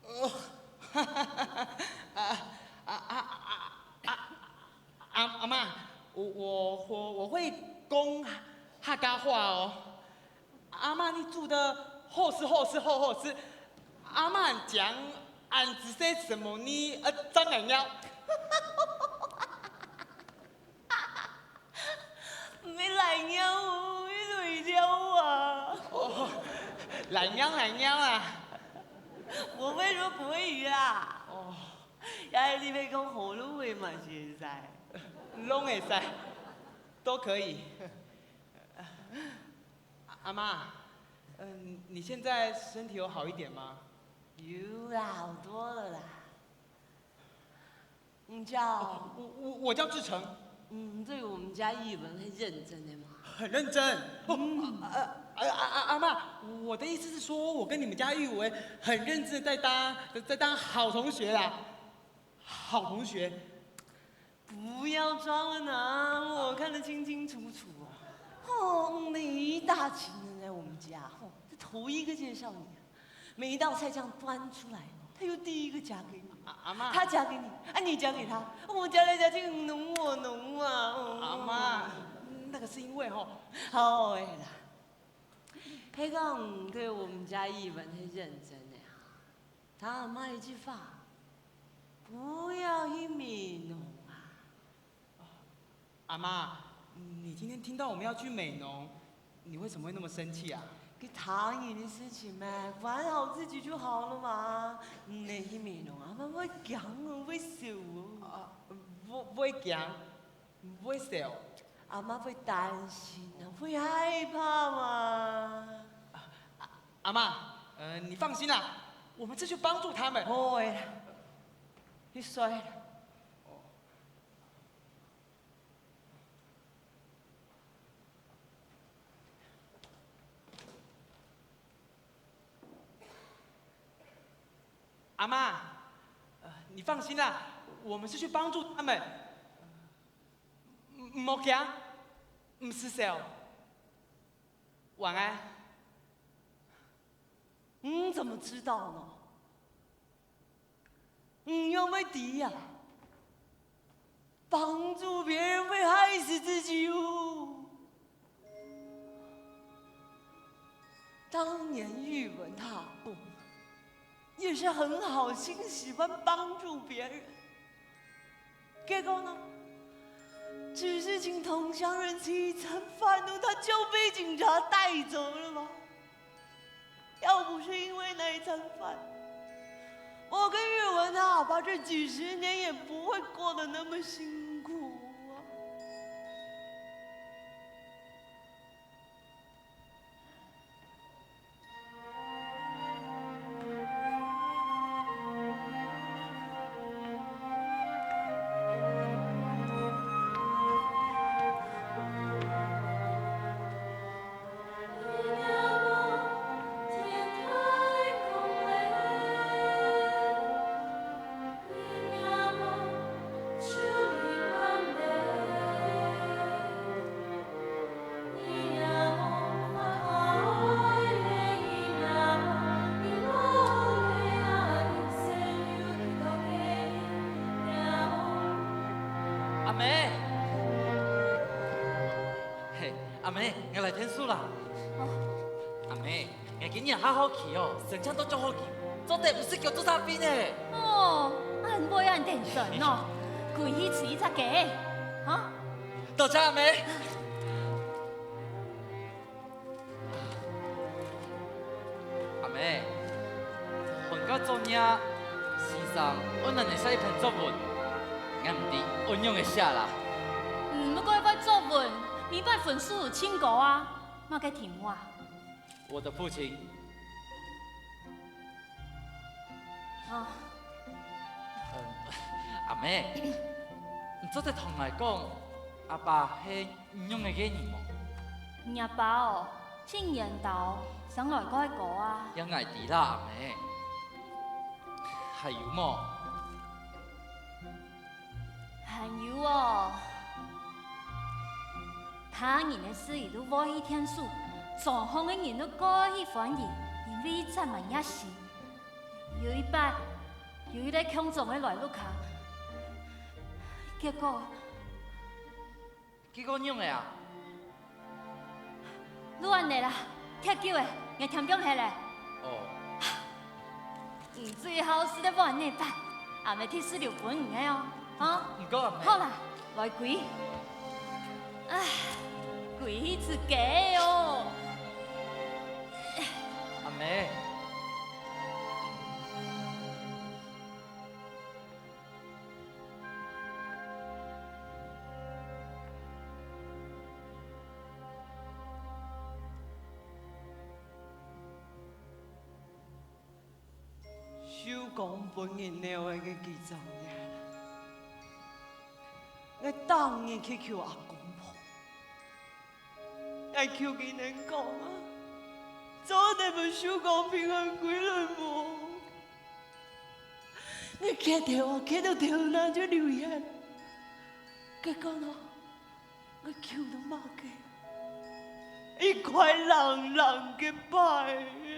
哦，啊，啊，啊，啊，啊，阿，阿嬷，我，我，我，我會講客家話哦。阿嬷，你煮得好食，好食，好好食。阿嬷講恁仔細什麼呢？呃，真難咬。 毋係難咬哦，係鐳硃啊。哦，難咬，難咬啊。我會說國語啦。哦。也係你會講河洛話嘛，係會使。攏會使，都可以。阿，阿嬷，嗯，你現在身體有好一點嗎？有啦，好多了啦。 你叫？我，我，我叫志成。嗯，對我們家玉文很認真的嘛。很認真。哦，嗯。啊，啊，啊，啊，阿嬷，我的意思是說，我跟你們家玉文很認真地在當，在當好同學啦。好同學。不要裝了啦，我看得清清楚楚啊。哦，你一大群人來我們家，哦，這頭一個介紹你啊。 每一道菜這樣端出來，他又第一個夾給你。阿，阿嬷。他夾給你，啊，你夾給他，我夾來夾去，你侬我侬啊，哦。阿嬷，那個是因為吼。好的啦，係講對我們家玉文係認真的啊。他阿嬷一句話，不要去美濃啊。 阿嬷，你今天聽到我們要去美濃，你為什麼會那麼生氣啊？該他人的事情嘛，管好自己就好了嘛。你去美濃啊，阿嬷會驚哦，會愁哦。啊，會，會驚，會愁。阿嬷會擔心啊，會害怕嘛。啊，阿，阿嬷，呃，你放心啦，我們這就幫助他們。好的啦。去睡啦。阿媽，呃，你放心啦，我們是去幫助他們。呃，莫驚，毋使愁。晚安。你怎麼知道呢？ 你仰會知啊？幫助別人會害死自己哦。當年玉文他阿公也是很好心，喜歡幫助別人。結果呢，只是請同鄉人吃一餐飯哦，他就被警察帶走了嗎？ 要不是因為那一餐飯，我跟玉文他阿爸這幾十年也不會過得那麼辛苦啊。阿姆，嘿，阿姆，𠊎來𢯭手啦。哦。阿姆，𠊎今年下學期哦，申請到獎學金，做得毋使叫做生份呢。哦，恁會恁天真哦，歸去飼一隻雞，哈？多謝阿姆。 阿姆，寒假作業，先生愛𠊎等寫一篇作文，𠊎毋知愛仰仔寫啦。毋過愛作文，每擺分數盡高啊，麼个題目啊？我的父親。啊。嗯，阿姆，你做得同𠊎講，阿爸係 你仰仔个人無？若爸哦，盡緣投，生來蓋高啊。這𠊎知啦，阿姆。還有無？還有哦，他人个事佢都會去𢯭手，莊項个人都蓋去歡喜，因為佢正滿熱心。有一擺，有一個共莊个來屋下，結果 結果仰仔啊？就恁仔啦，忒久了，𠊎添放忒了。哦。你最好食个碗仔飯，阿姆特地留分你个哦，哈？毋過阿姆。好啦，來歸。唉，歸去飼雞哦。阿姆。 收工分人鬧个該幾隻月，𠊎逐日去求阿公婆。 𠊎求佢等講啊，做得分收工平安歸來無？𠊎磕頭啊，磕到頭那就流血。結果呢，𠊎求到麼个，一塊冷冷个牌仔。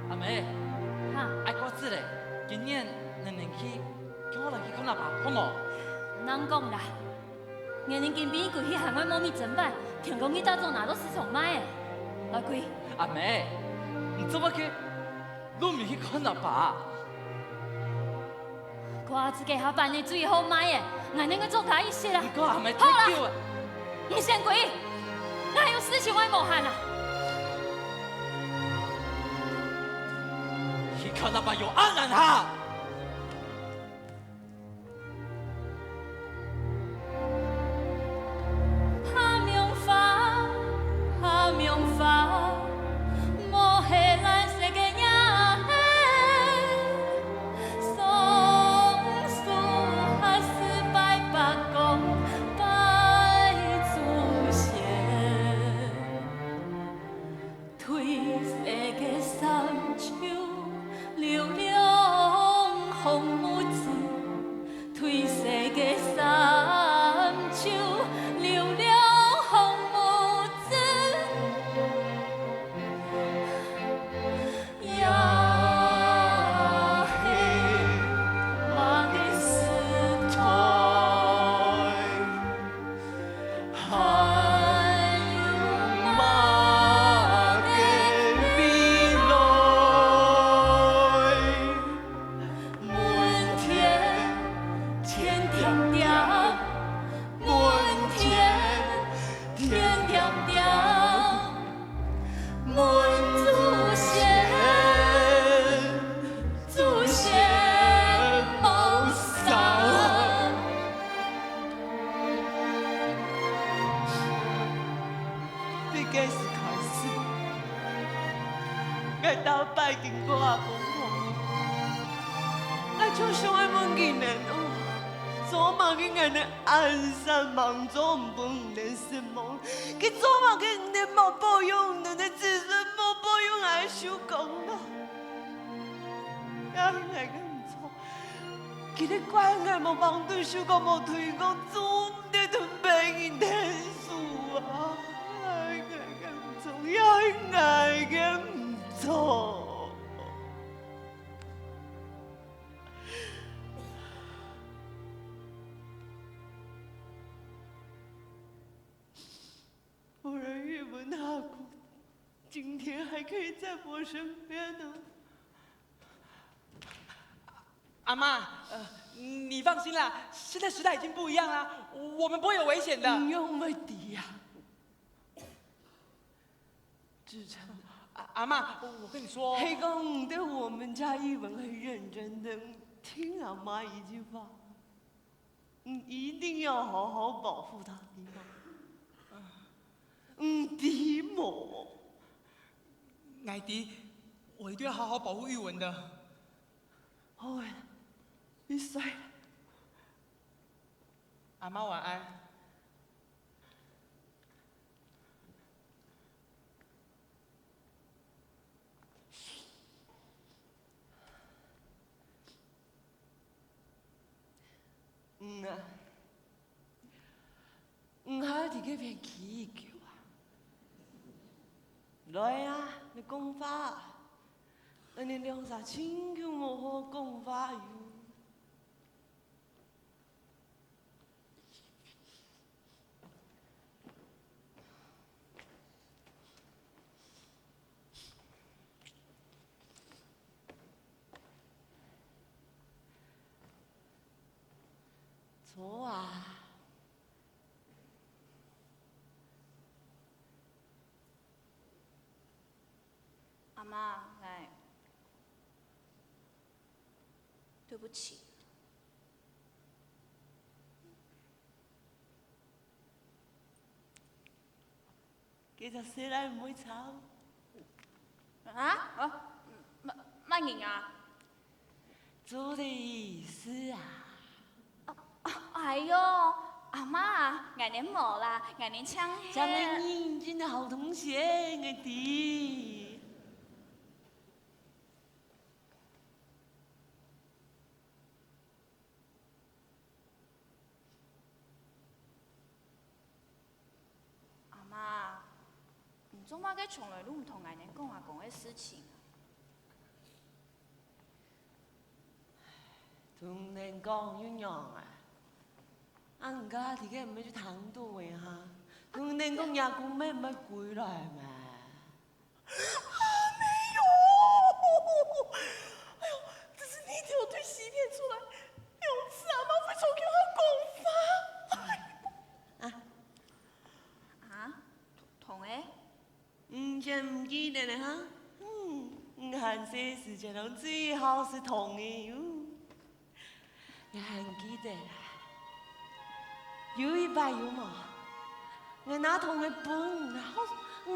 阿姆，哈。愛過節咧，今年你等去，叫𠊎來去看阿爸，好無？毋好講啦。𠊎等今晡日歸去還愛莫名整擺，天光日打早拿到市場賣欸。來歸。阿姆，你做麼个摎毋去看阿爸？看阿姊該下辦个最好賣欸，𠊎等愛做家務事啊。你講阿姆太久啊。好啦，你先歸，𠊎還有事情愛無閒啊。去看阿爸有恁難哈？ 對該時開始，𠊎逐擺經過阿公屋，𠊎就想愛問佢等哦，做麼个𠊎等恁煞猛做毋分你等失望？佢做麼个你等無保佑你等个子孫，無保佑𠊎个秀光啊？也係𠊎个毋著。 佢等怪𠊎無幫助，秀光無推廣，做毋得同別人𢯭手啊！哎，𠊎个毋著，也係𠊎个毋著。無論玉文阿公今天還可以在我身邊呢。 阿嬤，呃，你放心啦，現在時代已經不一樣啦，我們不會有危險的。你仰會知啊？志成，阿，阿嬤，我，我跟你說，係講你對我們家玉文很認真的，聽阿嬤一句話，你一定要好好保護她，知嗎？你知無？𠊎知，我一定要好好保護玉文的。 好欸，你睡。阿嬤晚安。嗯啊。 你還愛在該片企久啊？來啊，來講話啊！𠊎等兩儕盡久無好講話喲。 坐啊。 阿嬤，𠊎對不起。 該隻細賴毋會吵。啊？哦，麼，麼人啊？朱麗斯啊。啊，啊，哎喲，阿嬤啊，𠊎等無啦，𠊎等淨係，淨係認真个好同學，𠊎知。 阿嬤，你做麼个從來都毋同𠊎等講阿公个事情啊？同你講又仰啊？啊，毋過這个毋係就聽到个哈，有人講若公姆毋會歸來嘛。 這是你偷對西片出來，兩次阿媽會重叫佢講話。啊，痛欸？你先毋記得了哈？嗯，你還細時節哦，最好食糖个喲。 𠊎還記得啦，有一擺有無？𠊎拿糖仔分你啊，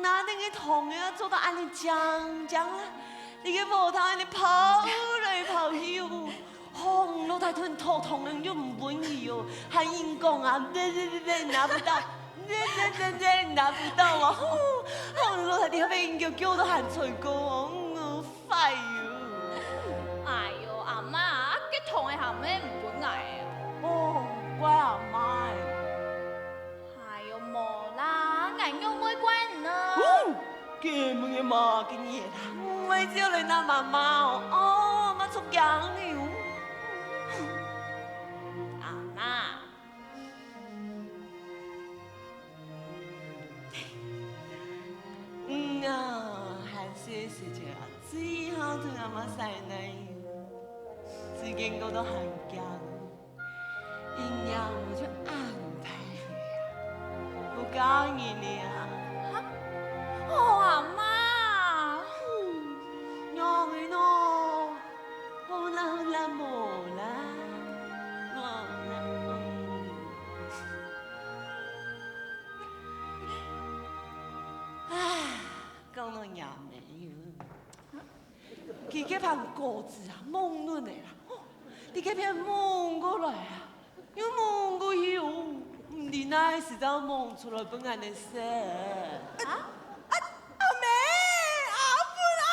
拿等个糖仔啊做到恁仔靚靚啦，你个核桃恁仔跑來跑去哦，好，老弟同你討糖仔又毋分佢哦，還硬講啊，拿不到，拿不到哦，好，老弟後尾硬叫到還衰過哦。 壞喲！哎喲，阿媽，該糖仔還毋係毋分𠊎个。哦，怪阿媽欸！哎喲，無啦，𠊎仰會怪你呢？哦，該問个麼个人啊，毋會就來拿媽媽哦，哦，媽足驚你哦。阿媽。 嗯啊，還細時節啊，最好同阿媽使奶油，時間過到還遽，一年我就恁大了，好嫁人了啊！哦，阿媽！嗯，仰仔喏，好啦好啦，無啦，無啦，嗯。 唉，講到若姆，佢該盤果子啊，摸等仔啦，吼，在該片摸過來啊，又摸過去哦，毋知哪時正摸出來分𠊎等食。啊？啊，阿姆，阿芬啊！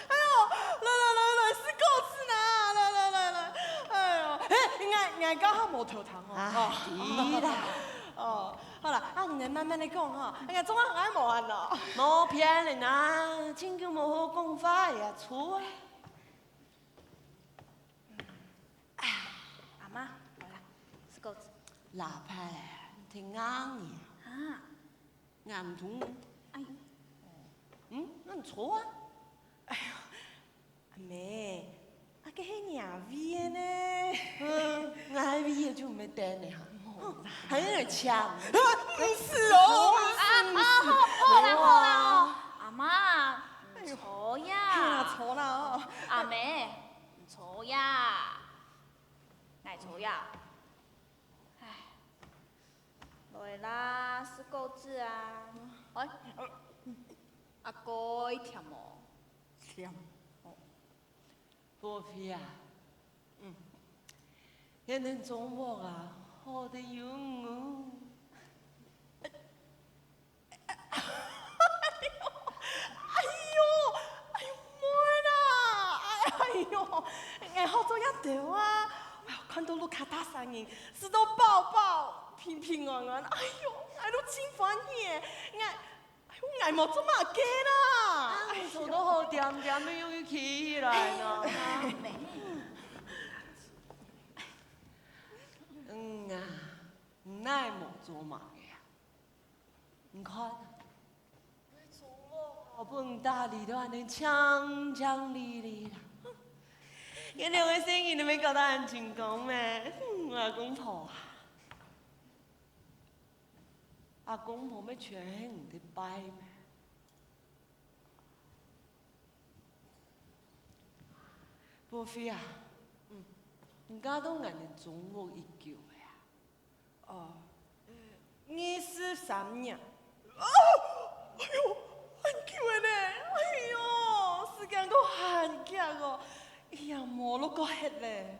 哎喲，來來來來，食果子啦！來來來來，哎喲，嘿，𠊎𠊎剛好無偷糖哦。啊，知啦。哦。 好啦，啊你等慢慢仔講哈，哎呀，總還愛無閒咯。無騙人啊，真久無好講話呀，坐啊。阿媽，好啦，食果子。喇叭，你聽硬呢。啊，俺同，哎，嗯，恁坐啊。哎喲， 阿姆，啊該係若位仔呢。嗯，𠊎位仔就毋係凳仔哈，還有點強。毋係哦，啊啊，好好啦好啦哦，阿媽，你坐呀。係啦，坐啦哦。阿姆，你坐呀，來坐呀。唉，來啦，食果子啊。哎，阿哥，你甜無？ 甜。寶貝啊，嗯，𠊎等中屋啊，好得有你哦。哎喲，哎喲，妹啦，哎哎喲，𠊎好做一兜啊！哎喲，看到屋下大儕人，食到飽飽，平平安安，哎喲，𠊎都真歡喜。𠊎 哎喲，𠊎無做麼个啦！啊，你坐到好恬恬，又又企起來呢。嗯啊，你哪無做麼个啊？你看，中屋分你打理到恁仔淨淨俐俐啦。這兩個細人你乜搞到恁精光咩？嗯，阿公婆啊！ 阿公婆乜全係你个拜咩？寶貝啊，嗯，你嫁到𠊎等中屋幾久了啊？哦，二十三年。哦，哎喲，恁久了呢！哎喲，時間過還遽哦，一下無落過歇咧。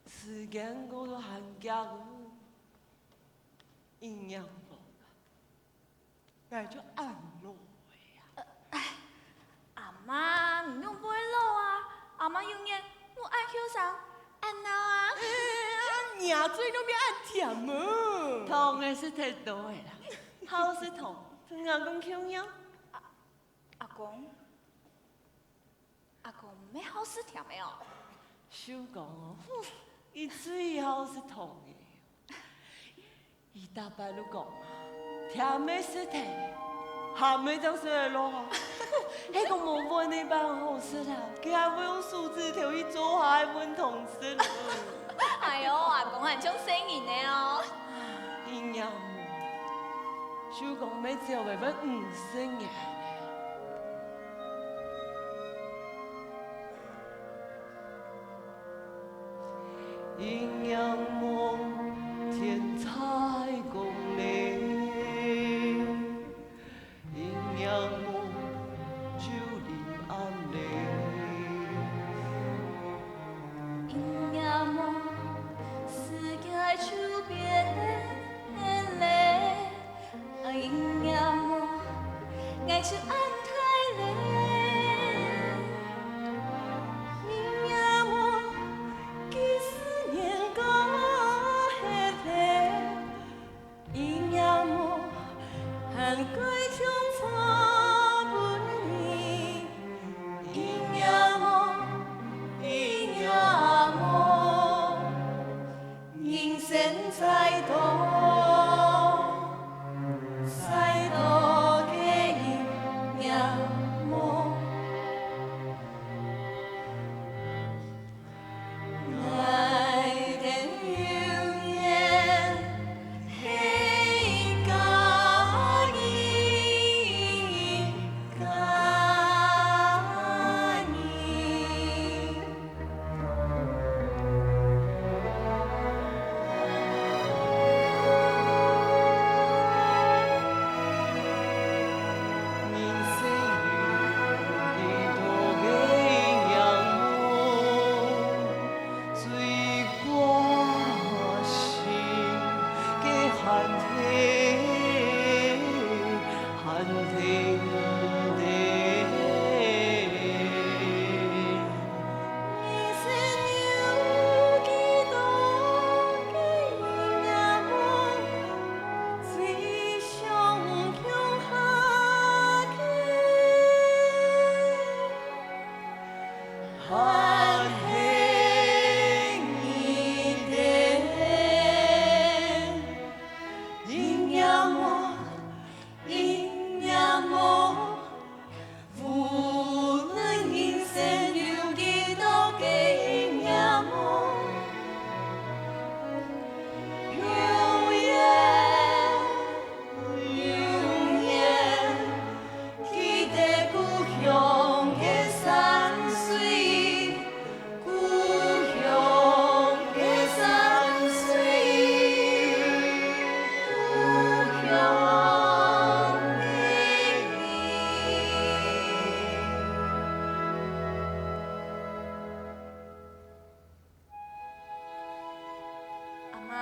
時間過到還遽哦。 一仰老啊，𠊎就恁老了啊。阿媽，你仰會老啊？阿媽永遠都恁後生，恁鬧啊！若嘴仰會恁甜哦？糖仔食忒多了啦，好食糖，同阿公共樣。阿公，阿公乜好食甜个哦？就講哦，哼，佢最好食糖仔。佢逐擺都講，甜个食忒，鹹个正食得落啊。係講無搵个辦法好食啊，佢還會用手指頭去做下个搵糖食。哎喲，阿公還像細人仔哦。一仰無，就講乜只會分五十年。 一仰無，天在降臨；一仰無，就臨暗了；一仰無，世界就變了。 啊，一仰無，𠊎就恁大了。一仰無，幾十年過忒了。一仰無，還過像昨晡日。一仰無，一仰無， 人生再多，再多个一仰無，𠊎兜永遠係一家人，一家人。 人生有幾多个仰無，最掛心个還係 還係你兜。人生有幾多个一仰無，最想共下个，還係你兜。一仰無， 一仰無，無論人生有幾多个一仰無，永遠，永遠記得故鄉个山水。 故鄉个山水，故鄉个人。阿媽，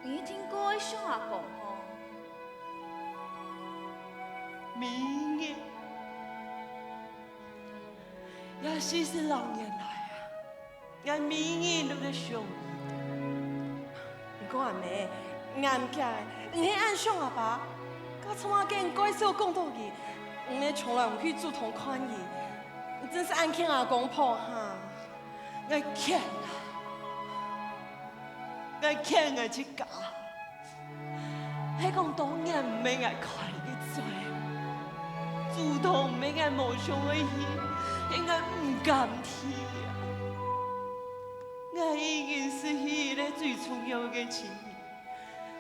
你一定過會想阿公吼？每日，這四十零年來啊， 𠊎每日都在想你。毋過阿姆，𠊎毋驚，你係恁想阿爸，該從哪間介紹講到佢，你乜從來毋去主動看佢，你真係恁譴阿公婆哈！𠊎譴啊！𠊎譴𠊎自家！ 係講當年毋係𠊎開个嘴，主動毋係𠊎無想愛去，係𠊎毋敢去啊！𠊎已經失去了最重要个親人，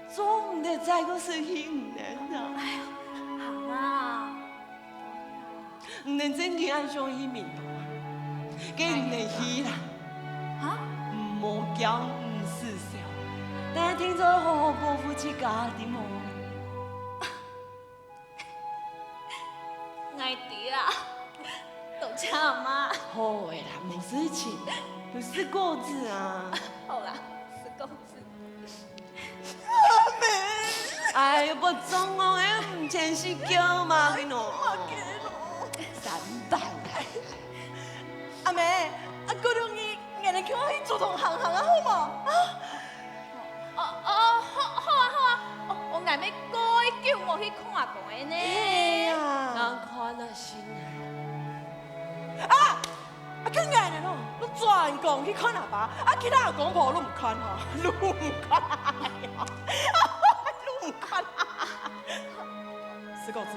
做毋得再過失去你等啊！哎呀，阿媽！ 你等正經恁想去美國啊？該你等去啦！哈？毋好驚毋使愁，大家定著好好保護自家，知無？𠊎知啊，多謝阿媽。好个啦，無事情，有食果子啊。好啦，食果子。 阿姆！哎喲，不中哦，哎，毋牽死狗嘛，你喏。三寶。阿姆，啊，過兩日，𠊎等共下去竹塘行行啊，好無？啊？哦，哦，好，好啊，好啊。哦，哦，𠊎乜蓋久無去看阿公个呢。係啊。難看啊，心啊。啊！ 啊，該𠊎呢，都專工去看阿爸，啊，其他阿公婆都毋看吼，都毋看。石狗子。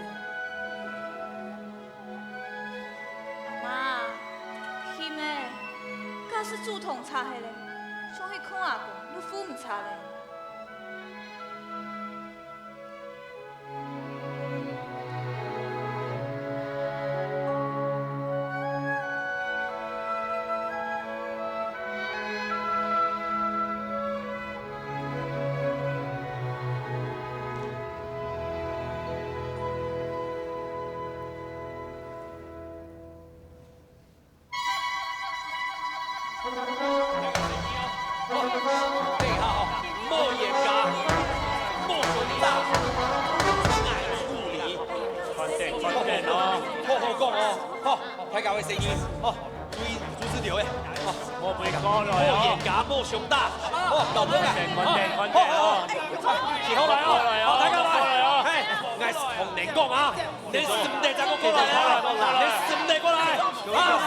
阿媽，係咩？假使竹筒拆忒咧，想去看阿公，又赴毋掣咧。莫冤家，莫相打，愛有禮。快點，快點哦！好好講哦，好，大家會細義，好，注意，注意點誒，好，莫飛過來哦！莫冤家，莫相打，好，老公啊，快點，快點，快點哦！好，好，好，起好來哦，好，大家來，嘿，𠊎同你講啊！ 你死毋得再過來啊！你死毋得過來！啊，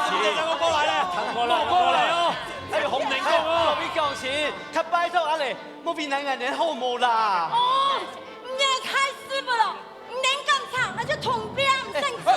死毋得再過來咧！莫過來哦！哎，紅人講哦！哎，莫講先，較拜託啊咧，莫為難𠊎等好無啦？哦，你也太失禮了！你等敢吵，那就同命生死！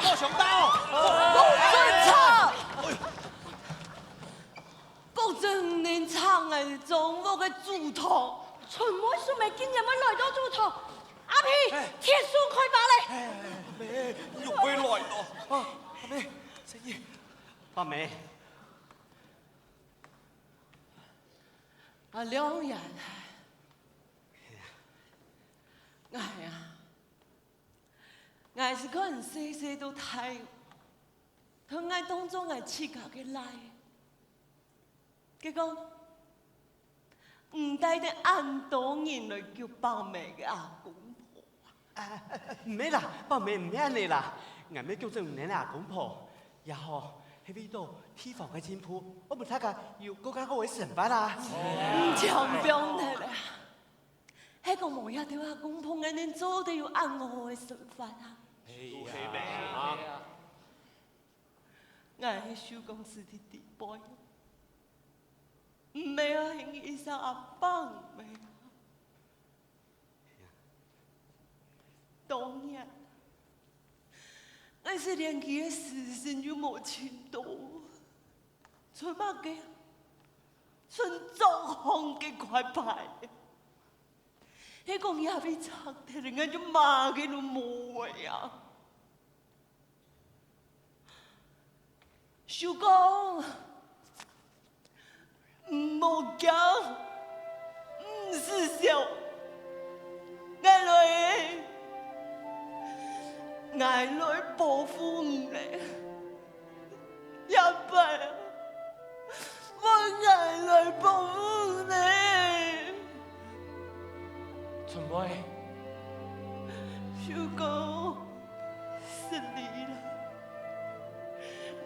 莫相打哦！保證你等拆𠊎莊屋个竹筒。春妹、秀妹竟然會來到竹筒，阿皮，哎。鐵樹開花咧！哎，阿妹，又會來了啊！阿妹，生意。阿妹。阿良言啊，𠊎啊，𠊎係看細細到大，同𠊎當做𠊎自家个倈。 結果，你帶等恁多人來救寶妹个阿公婆。啊，毋係啦，寶妹毋係恁仔啦，𠊎乜救出你等阿公婆，也好係為著地方个進步，愛分大家有過較好个生活啊。毋想放忒了，係講無這兜阿公婆，𠊎等做得有恁好个生活啊？係啊。 𠊎係秀光師弟弟輩，毋係啊，係你一聲阿爸姆咩？當然，𠊎係連佢个私信又無尋著，伸麼个？伸作䟘該塊牌。係講這位拆忒，𠊎就麼个都無了啊！ 秀光，毋好驚，毋使愁，𠊎來，𠊎來保護你咧。這擺啊，換𠊎來保護你。春妹。秀光。 失禮了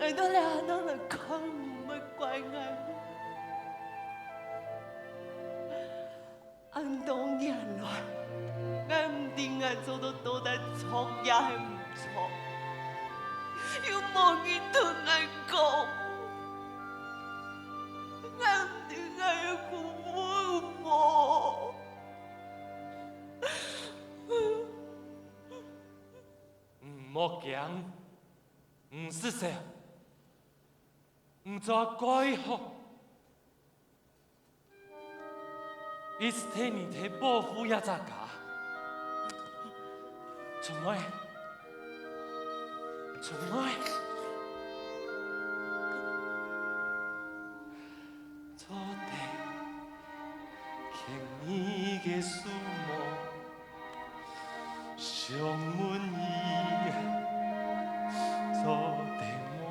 ，𠊎到這下來看你，莫怪𠊎。恁多年來，𠊎毋知𠊎做到到底著也係毋著，又無人同𠊎講，𠊎毋知𠊎个苦無。 莫驚，毋使愁，你做得蓋好，一直替你、替保護這隻家。春妹，春妹，做得 牽你个手無？想問你做得無？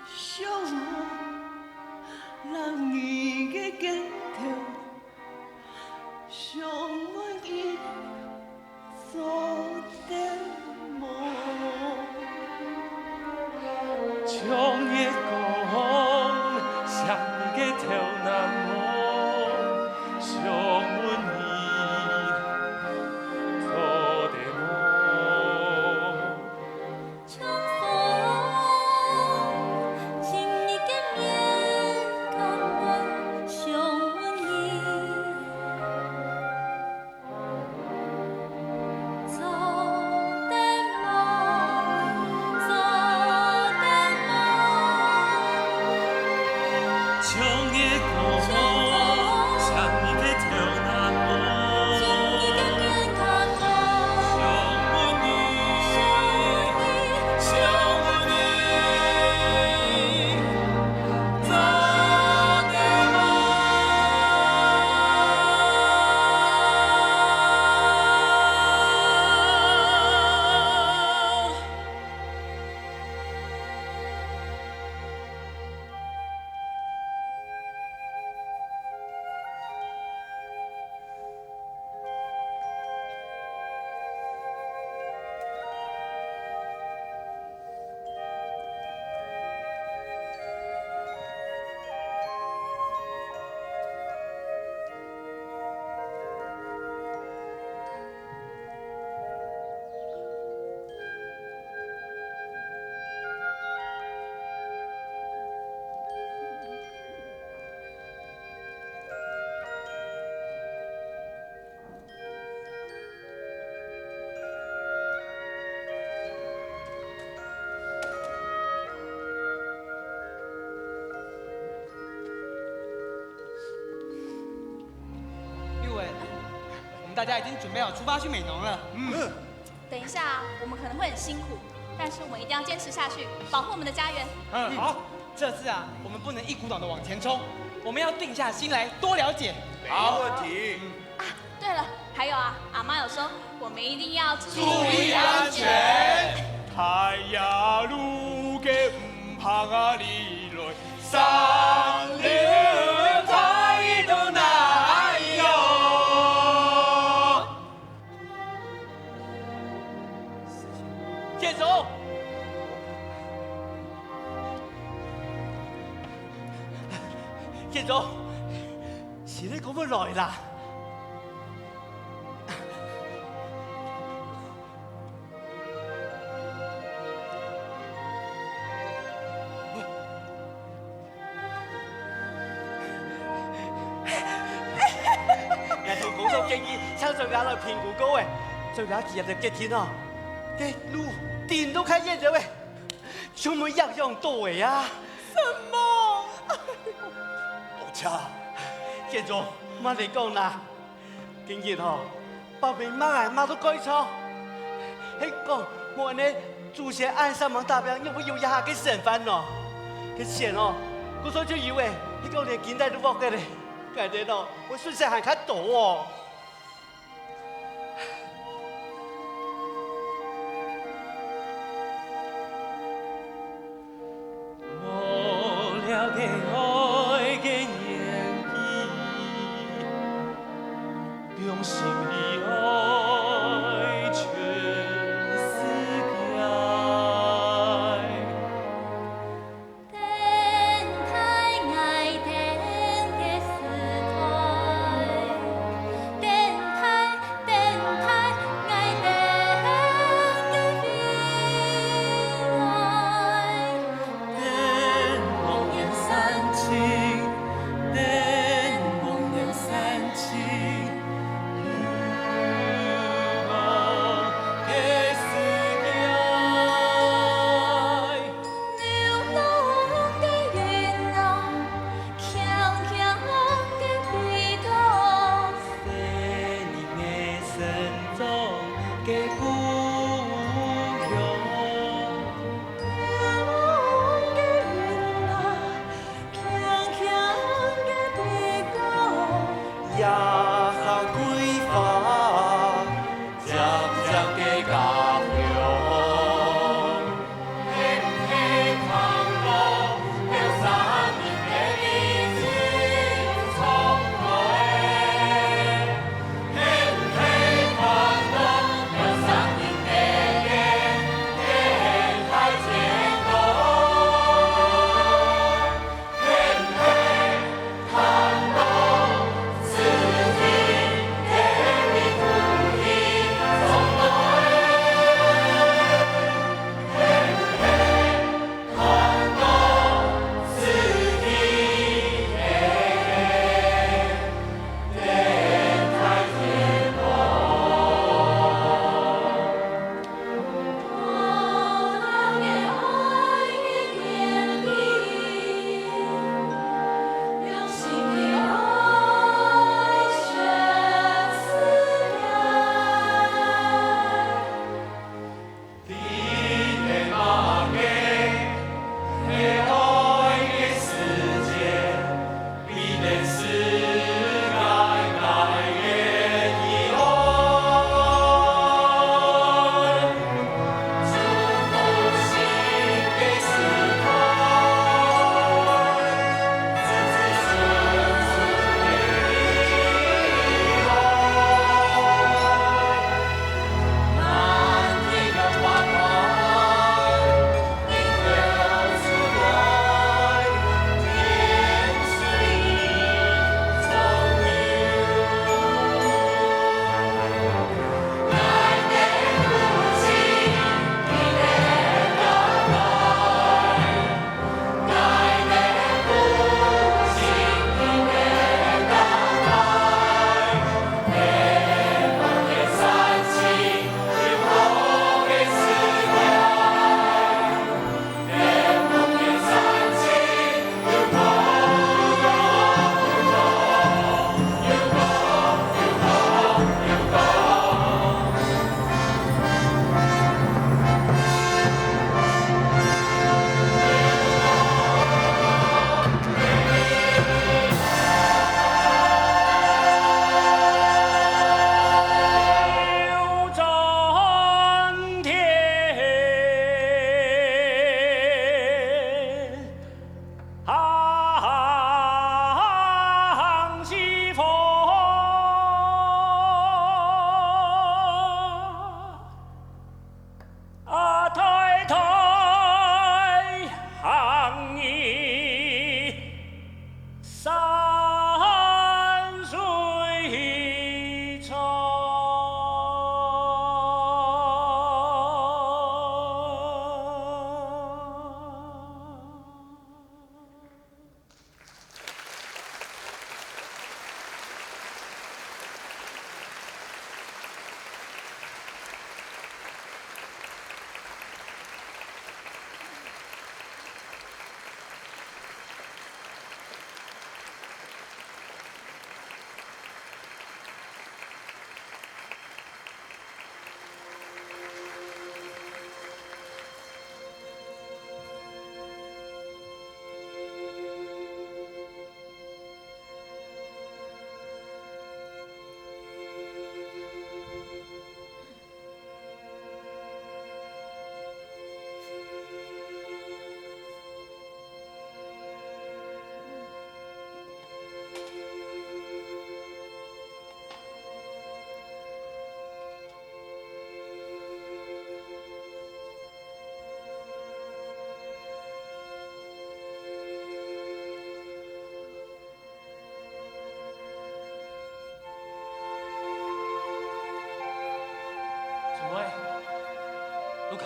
想問，攬你个肩頭，想問你玉文，我们大家已经准备好出发去美浓了。嗯，等一下啊，我们可能会很辛苦，但是我们一定要坚持下去，保护我们的家园。嗯，好，这次啊，我们不能一股脑的往前冲，我们要定下心来，多了解。没问题。啊，对了，还有啊，阿妈有说，我们一定要注意安全。太阳路个毋怕啊，你来，山里大雨都哪有？建中，建中，是你讲要来啦？ 𠊎同公所建議，請專家來評估過誒，專家佢个決定哦，該路頂都開堰了誒，全部影響到誒啊！什麼？無錯，建中，莫亂講啦。 今日吼，百姓罵𠊎罵到蓋臭，係講無恁呢，祖先恁煞猛打拚，仰會有這下个生活呢？該錢哦，古早就有誒，係講連金仔都無个咧，𠊎兜哦，會損失還較多哦。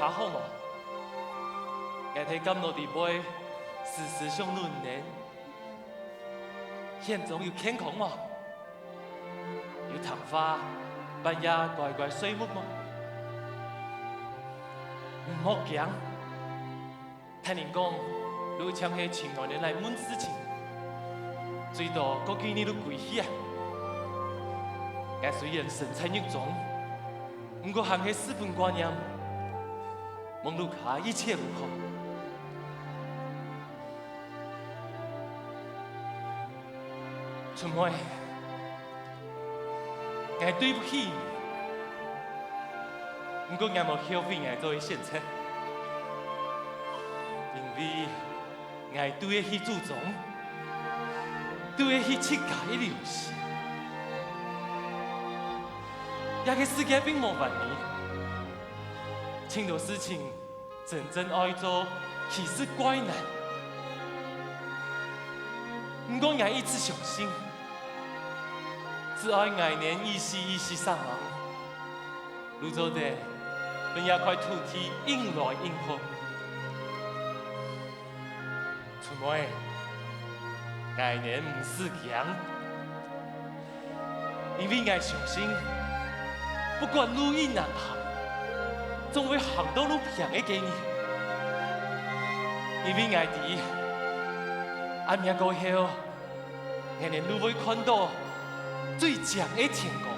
較好無？𠊎兜敢落地背，時時想你呢？現在有健康無？有聽話，半夜乖乖睡目無？毋好驚，聽人講，你像係親愛人來問事情，最多過幾日就歸去啊。𠊎雖然身在獄中， 毋過還係十分掛念，望你家一切如何。春妹，𠊎對不起你，毋過𠊎無後悔𠊎做个選擇，因為 𠊎都會去祖宗，都會去自家个良心。這个世界並無完美，盡多事情真正愛做，其實蓋難。毋過𠊎一直相信，只愛𠊎等一息一息上網， 就做得分這塊土地迎來迎好。春妹，𠊎等毋使驚，因為𠊎相信，不管路有難行，總會行到路平个該日。因為𠊎知，暗暝過後，𠊎等就會看到最靚个天光。